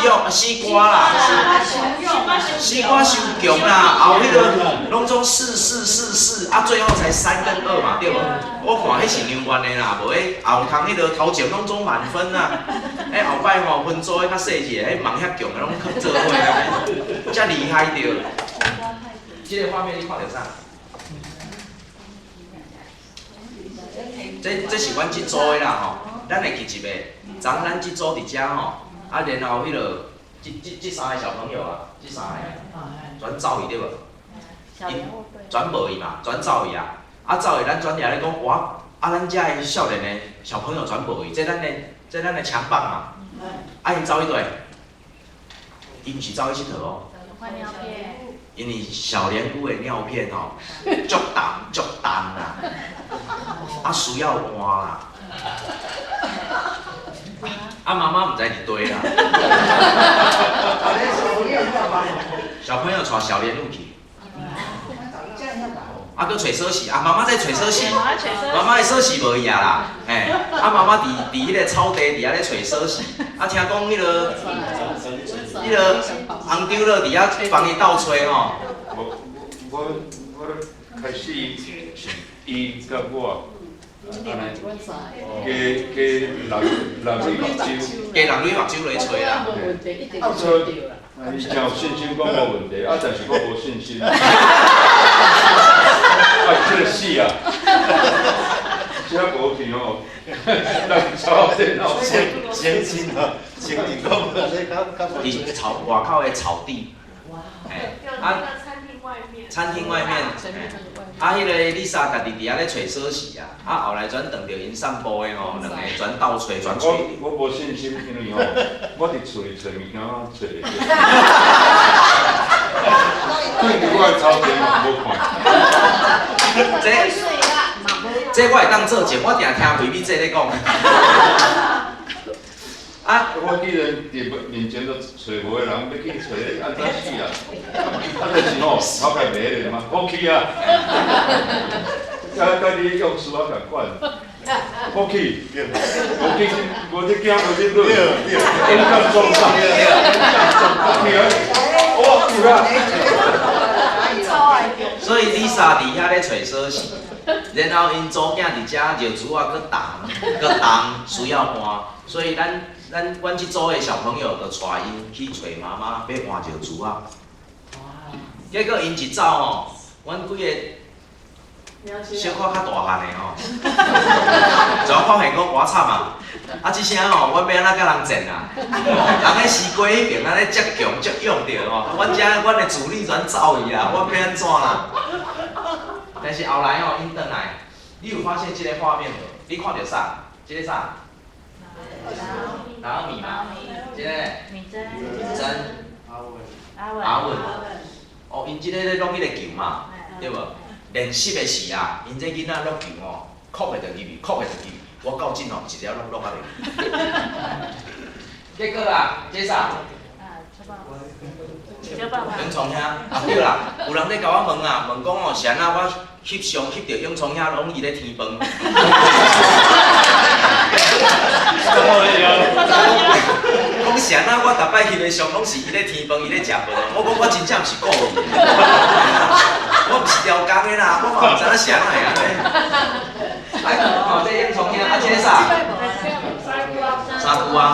用西瓜啦，西瓜傷強啦，後彼个攏總四四四四，啊最後才3跟2嘛，對無？我看彼是兩萬的啦，無彼後通彼个頭前攏總滿分啊，彼後擺吼分組的較細一个，彼茫遐強的攏囥做伙啊，遮厲害著。這个畫面你看著啥？這是阮這組的啦吼，咱會記一袂？昨咱這組佇遮吼，啊然後彼个這三个小朋友啊，這三个轉走去對無？轉無去嘛，轉走去啊！啊走去，咱轉掠咧講，哇！啊咱遮的少年的小朋友轉無去，這咱的強棒嘛。啊𪜶走去佗？𪜶毋是走去𨑨迌哦。因為小蓮姑的尿片吼，足重足重啦，啊需要換啦，啊媽媽毋知佇佗啦。小朋友帶小蓮霧去。啊，閣揣鎖匙，啊媽媽在揣鎖匙，媽媽的鎖匙無去啊啦，嘿，啊媽媽佇彼个草地佇遐咧揣鎖匙，啊聽講彼个紅長老佇遐幫伊鬥揣吼。我開始是伊佮我，按呢，加加六六蕊目睭，加六蕊目睭來揣啦。伊真有信心講無問題，啊，但是我無信心。啊，這个死啊！這無去吼，人草地闹先進啊，先進講，佇草外口的草地，啊，餐廳外面，啊，彼个 Lisa 家己佇遐咧揣鎖匙啊，啊，後來轉轉著𪜶散步的吼，兩個轉鬥揣轉揣。我無信心，因為吼，我佇厝裡揣物件，我揣袂著。對佇我的草地嘛無看。這我會當作證，我定聽肥美姐咧講。啊！我既然佇面前都揣無的人，欲去揣，按怎死啊？啊，但是吼，頭殼袂彼个嘛，好去啊！佮你用書仔仝款，好去，無去，無咧驚，無咧累，勇敢壯膽，好去啊！哦，有啦。所以 Lisa 佇遐咧揣鎖匙，然後𪜶查某囝佇遮尿珠仔閣重閣重，需要換，所以阮這組的小朋友就帶𪜶去揣媽媽欲換尿珠仔。結果𪜶一走吼，阮幾個小可較大漢的吼，就發現講我慘啊，啊，這聲吼，阮欲按怎佮人戰啊？人喺西瓜彼爿按呢遮強遮勇著吼，阮遮阮的主力全走去啊，阮欲按怎啦？但是後來吼，𪜶轉來，你有發現這個畫面無？你看著啥？這個啥？拿俄米嘛？這個？美珍。美珍。阿文。阿文。哦，𪜶這个咧落彼個球嘛，對無？練習的時啊，𪜶這囡仔落球吼，扣的就入去，扣的就入去。我到今吼，一粒攏落較袂。結果啊，這啥？啊，小寶。永聰兄，啊對啦，有人咧共我問啊，問講哦，是按怎我翕相翕著永聰兄攏伊咧天飯。講是按怎我逐擺翕的相攏是伊咧天飯，伊咧食飯。我講我真正毋是故意的，我毋是調工的啦，我嘛毋知影是按怎會按呢。哎，哦，這永聰兄，啊，這個啥？三姑啊，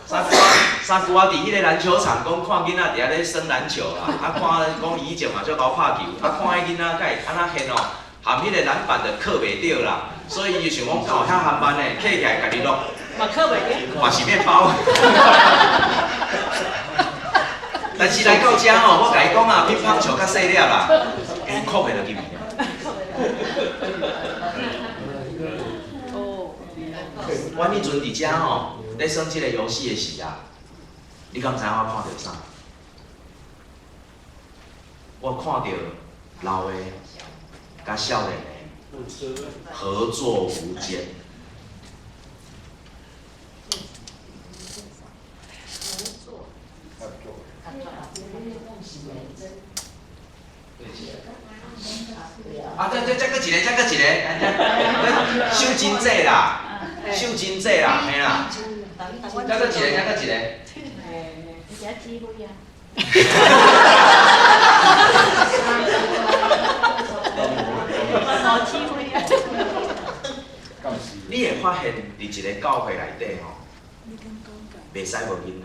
三姑啊，三姑啊，佇彼個籃球場講看囡仔佇遐咧耍籃球啦，啊看講伊以前嘛足𠢕拍球，啊看彼囡仔敢會按怎現哦，含彼個籃板就扣袂著啦，所以伊就想講敢有遐含慢的，扣起來家己落，嘛扣袂著，嘛是麵包。但是來到遮吼，我共伊講啊，乒乓球較細粒啦，伊扣袂落去。阮彼陣佇遮吼，咧耍這個遊戲的時啊，你敢知影我看著啥？我看著老的佮少年的合作無間。啊，這這這閣一個，這閣一個，這秀真濟啦，秀真濟啦，嘿啦，這閣一個，這閣一個。你是指揮啊？無指揮啊！你會發現，佇一個教會內底吼，袂使無囡仔，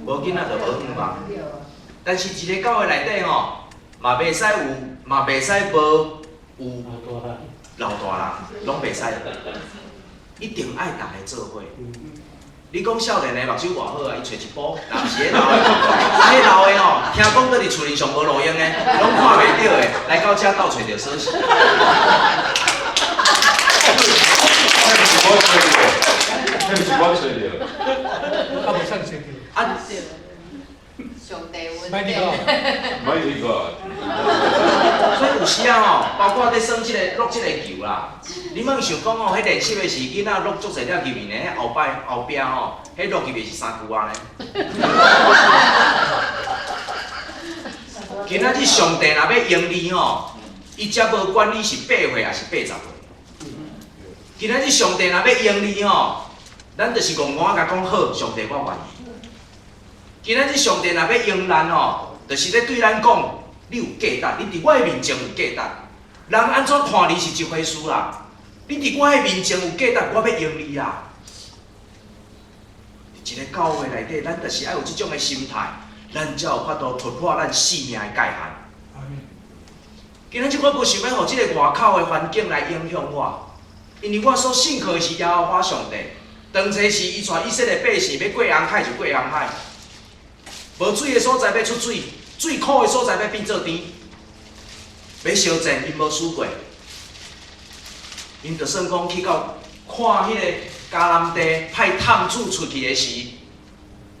無囡仔就無希望。但是一個教會內底吼，嘛袂使有，嘛袂使無有老大人，攏袂使，一定愛逐个做伙。你講少年的目睭偌好啊，伊揣一步，若毋是彼老的，啊彼老的吼，聽講閣佇厝裡上無路用的，攏看袂著的，來到遮鬥揣著鎖匙。彼毋是我揣著，彼毋是我揣著。啊，無啥揣著。啊。上帝莫提過，莫提過。所以有時啊吼，包括咧耍這个落這个球啦，你莫想講吼，彼練習的時囡仔落足濟粒入去呢，彼後擺後壁吼，彼落入去是三句仔呢。今仔日上帝若欲用你吼，伊才無管你是8歲抑是80歲。今仔日上帝若欲用你吼，咱就是戇戇仔共講好，上帝我願意。今仔日上帝若欲用咱吼，就是咧對咱講，你有價值，你佇我的面前有價值。人按怎看你是一回事啦，你佇我的面前有價值，我欲用你啦。佇一個教會內底，咱就是愛有這種的心態，咱才有法度突破咱性命的界限。今仔日我無想欲予這個外口的環境來影響我，因為我所信靠的是耶和華上帝。當初時，伊帶以色列百姓欲過紅海就過紅海。無水的所在欲出水，水苦的所在欲變做甜。欲相戰，𪜶無輸過。𪜶就算講去到看彼个迦南地，派探子出去的時，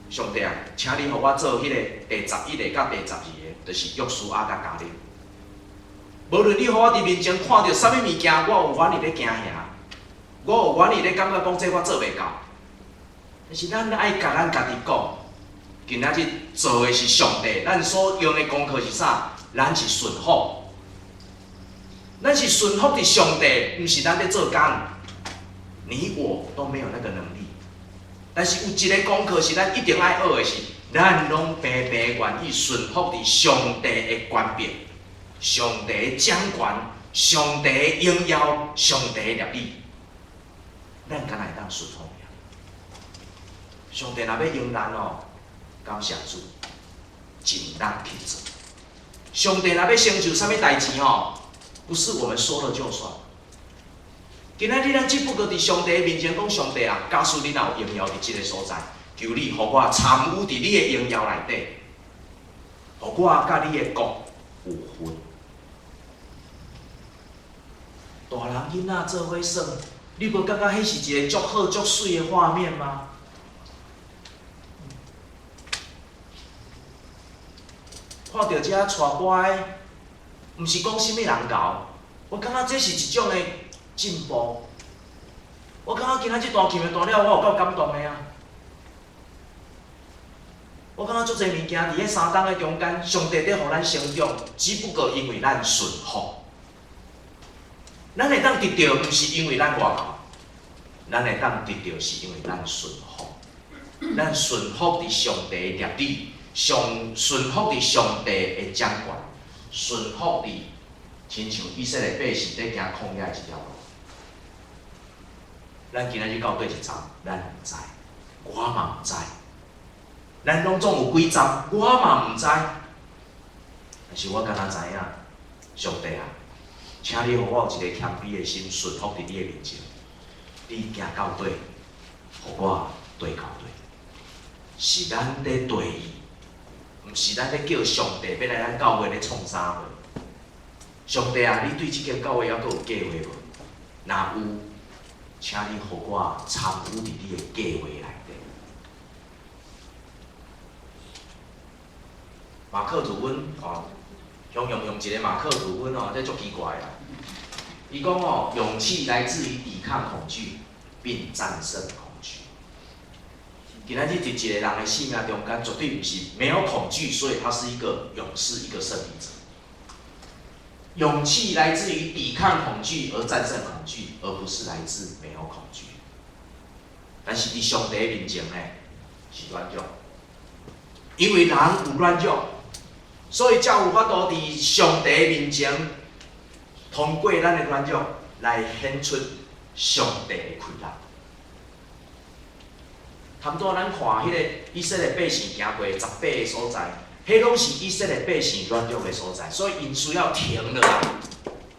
上帝啊，請你予我做彼个第11个佮第12个，就是約書亞佮迦勒。無論你予我佇面前看著啥物物件，我有願意咧驚嚇，我有願意咧感覺講這我做袂到。但是咱愛共咱家己講。今仔日做的是上帝，咱所用的功課是啥？咱是順服，咱是順服佇上帝，毋是咱咧做工。你我都沒有那個能力，但是有一个功課是咱一定愛學的是，咱攏白白願意順服佇上帝的權柄、上帝的掌權、上帝的榮耀、上帝的律例，咱敢會當順服？上帝若欲用咱哦。感謝主，盡力去做。上帝若欲成就啥物代誌吼，不是我們說了就算。今仔日咱只不過佇上帝面前講，上帝啊，假使你若有榮耀佇這个所在，求你予我參與佇你的榮耀內底，予我佮你的國有份。大人囡仔做伙耍，你無感覺彼是一個足好足媠的畫面嗎？看著遮帶歌的，毋是講啥物人𠢕，我感覺這是一種的進步。我感覺今仔日彈琴的彈了，我有夠感動的啊！我感覺足濟物件佇彼三冬的中間，上帝佇予咱成長，只不過因為咱順服。咱會當得著，毋是因為咱偌𠢕，咱會當得著是因為咱順服。咱順服佇上帝的律例，上順服佇上帝的掌權，順服佇親像以色列百姓佇行曠野的這條路。咱今仔日到佗一站，咱毋知，我嘛毋知。咱攏總有幾站，我嘛毋知。但是我敢若知影，上帝啊，請你予我有一个謙卑的心，順服佇你的面前。你行到底，予我綴到底。是咱佇綴伊，毋是咱咧叫上帝欲來咱教會咧創啥貨。上帝啊，你對這間教會猶閣有計劃無？若有，請你予我參與佇你的計劃內底。馬克吐溫吼，形容用一个馬克吐溫吼，這足奇怪啦。伊講吼，勇氣來自於抵抗恐懼，並戰勝恐懼。今仔日佇一個人的生命中間，絕對毋是沒有恐懼，所以他是一個勇士，一個勝利者。勇氣來自於抵抗恐懼而戰勝恐懼，而不是來自沒有恐懼。但是佇上帝面前呢，是軟弱，因為人有軟弱，所以才有法度佇上帝面前，通過咱的軟弱來顯出上帝的氣力。差不多咱看彼个以色列百姓行過18个所在，彼攏是以色列百姓軟弱的所在，所以𪜶需要停落來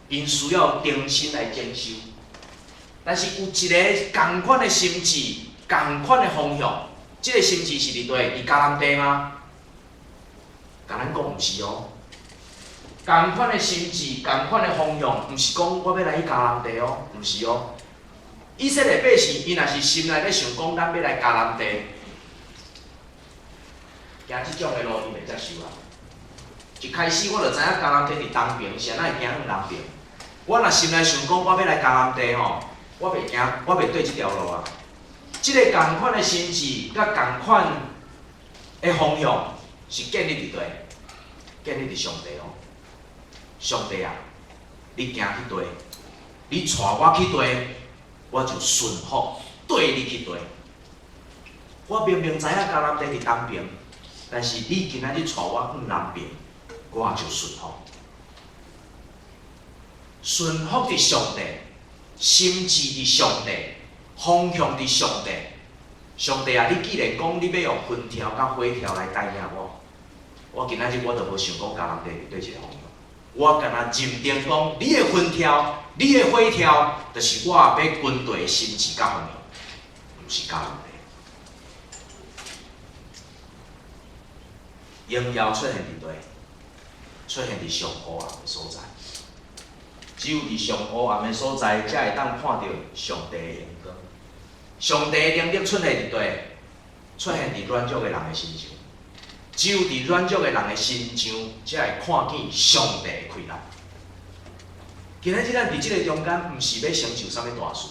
，𪜶需要重新來整修。但是有一个仝款的心志，仝款的方向，這个心志是佇佗？佇迦南地嗎？共咱講毋是哦。仝款的心志，仝款的方向，毋是講我欲來去迦南地哦，毋是哦。以色列百姓，𪜶若是心內咧想講，咱欲來迦南地，行這種的路，𪜶袂接受啊。一開始我就知影迦南地佇東爿，是按怎會行向南爿？我若心內想講，我欲來迦南地吼，我袂行，我袂對這條路啊。這个仝款的心志，佮仝款的方向，是建立佇佗？建立佇上帝哦。上帝啊，你行去佗，你帶我去佗，我就順服綴你去佗。我明明知影迦南地佇東爿，但是你今仔日帶我向南爿，我就順服。順服佇上帝，心志佇上帝，方向佇上帝。上帝啊，你既然講你欲用雲柱佮火柱來帶領我，我今仔日我就無想講迦南地佇佗一个方向。我敢若認定講，你的雲柱、你的火柱，就是我欲跟隨的心志佮方向，毋是迦南地。榮耀出現佇佗？出現佇上黑暗的所在。只有佇上黑暗的所在，才會當看著上帝的榮光。上帝的能力出現佇佗？出現佇軟弱的人的身上。只有佇軟弱的人的身上，才會看見上帝的氣力。今仔日咱佇這个中間，毋是欲成就啥物大事。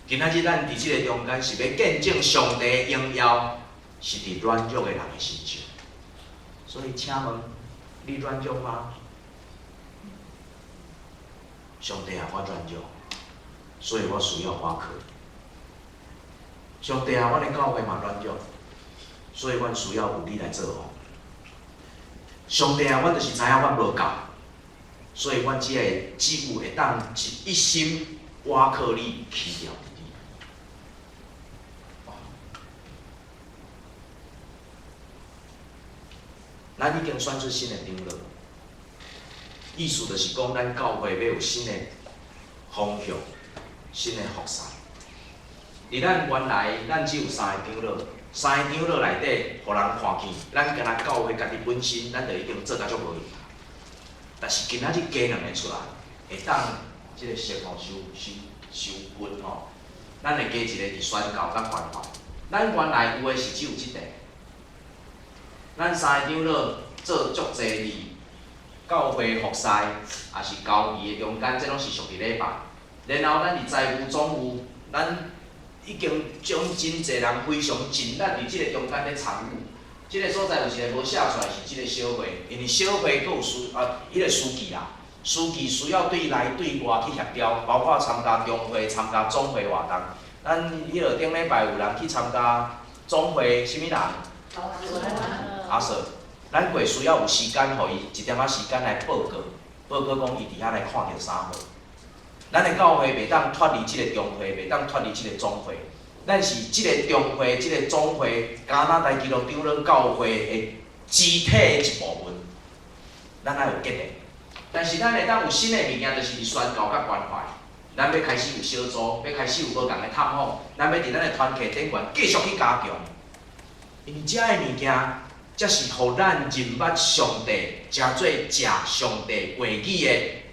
今仔日咱佇這个中間，是欲見證上帝的榮耀，是佇軟弱的人的身上。所以，請問你軟弱嗎？上帝啊，我軟弱，所以我需要倚靠。上帝啊，阮的教會嘛軟弱，所以阮需要有你來做王。上帝啊，阮就是知影阮無夠，所以阮只會只有會當一心倚靠你，倚牢你。咱已經選出新的長老，意思就是講，咱教會欲有新的方向，新的服侍。佇咱原來，咱只有三个長老，三个長老內底，予人看見，咱敢若教會家己本身，咱就已經做甲足無用。但是今仔日加兩个出來，會當這个色吼收收收分吼，咱會加一个佇宣教佮關懷。咱原來有的是只有這塊，咱三个長老做足濟佇教會服侍，也是交誼的中間，這攏是屬佇禮拜。然後咱佇財務總務，咱已經將真濟人非常盡力佇這個中間咧參與。這个所在有一个無寫出來是這个小會，因為小會閣有司啊，彼个司機啦，司機需要對內對外去協調，包括參加中會、參加總會活動。咱彼落頂禮拜有人去參加總會，啥物人？阿嫂，咱過需要有時間，予伊一點仔時間來報告，報告講伊佇遐來看著啥物。咱的教會袂當脫離這个中會，袂當脫離這个總會。咱是這个中會、這个總會，加拿大基督長老教會的肢體的一部分。咱愛有結連，但是咱會當有新的物件，就是佇宣教佮關懷。咱欲開始有小組，欲開始有無仝的探訪，咱欲佇咱的團契頂懸繼續去加強。因為這个物件，才是予咱認捌上帝，成做食上帝話語的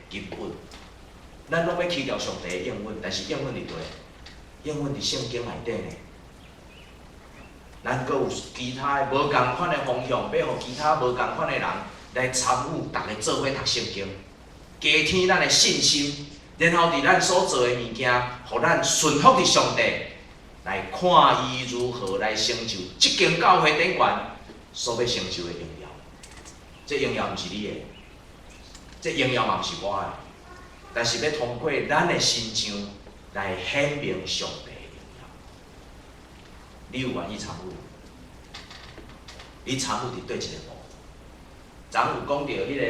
根本。咱攏欲祈求上帝的應允，但是應允佇佗？應允佇聖經內底呢。咱閣有其他的無仝款的方向，欲予其他無仝款的人來參與，逐个做伙讀聖經，加添咱的信心，然後佇咱所做的物件，予咱順服佇上帝，來看伊如何來成就這間教會頂懸所欲成就的榮耀。這榮耀毋是你的，這榮耀嘛毋是我的，但是欲通過咱的身上來顯明上帝的榮耀。你有願意參與？你參與佇佗一个部分？昨有講著彼个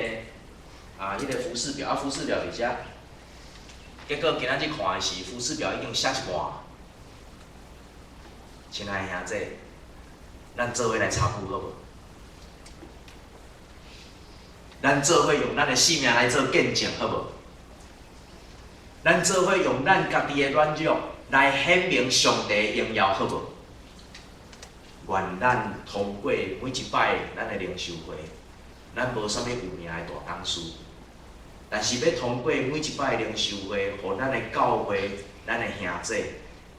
啊，彼个服侍表啊，服侍表佇遮。結果今仔日看的是服侍表已經寫一半。親愛的兄弟，咱做伙來參與好無？咱做伙用咱的性命來做見證好無？咱做伙用咱家己的軟弱來顯明上帝的榮耀好無？願咱通過每一擺咱的靈修會，咱無啥物有名的大講師，但是欲通過每一擺靈修會，予咱的教會、咱的兄弟，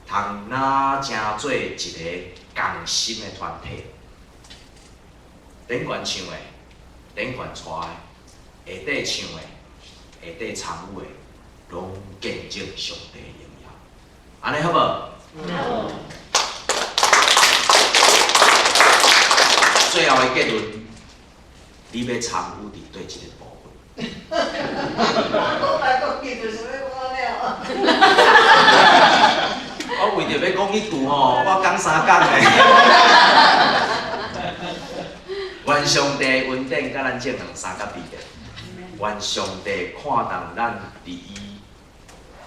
通若成做一个仝心的團體。頂懸唱的，頂懸帶的，下底唱的，下底參與的，攏見證上帝的榮耀。按呢好無？好。最後的結論，你欲參與佇佗一个部分？我來講去就是欲講了。我為著欲講彼句吼，我講三工咧。願上帝恩典佮咱眾人相佮佇咧，願上帝看重咱佇伊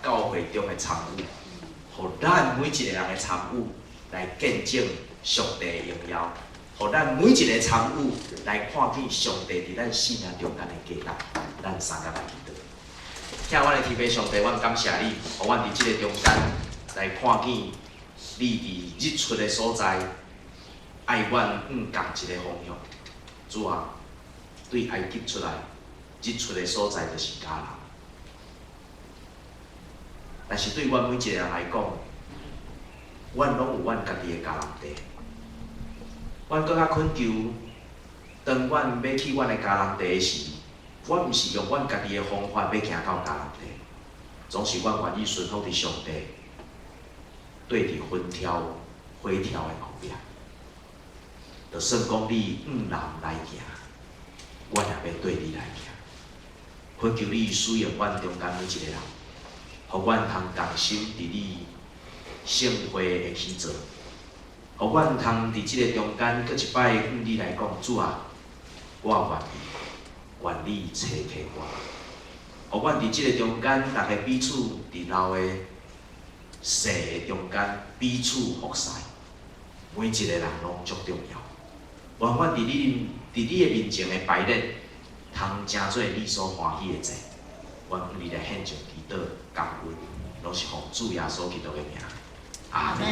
教會中的參與，予咱每一个人的參與來見證上帝的榮耀，予咱每一个參與來看見上帝佇咱生命中間的價值，咱相佮來祈禱。聽阮的天父上帝，阮感謝你，予阮佇這个中間來看見你佇日出的所在，愛阮向仝一个方向。主啊，對埃及出來，日出的所在就是迦南。但是對阮每一个人來講，阮攏有阮家己的迦南地。阮閣較懇求，當阮欲去阮的迦南地時，阮毋是用阮家己的方法欲行到迦南地，總是阮願意順服佇上帝，綴佇焚柱火柱的後壁。就算講你向南來行，阮也欲綴你來行。懇求你使用阮中間每一个人，予阮通仝心佇你聖會的起做，予阮通佇這个中間，閣一擺向你來講，主啊，我願意，願你差遣我。予阮佇這个中間，逐个彼此佇老的細的中間彼此服侍，每一个人攏足重要。願阮佇你的面前的排列，通成做你所歡喜的祭。願你來獻上祈禱感恩，攏是奉主耶穌基督的名，阿門。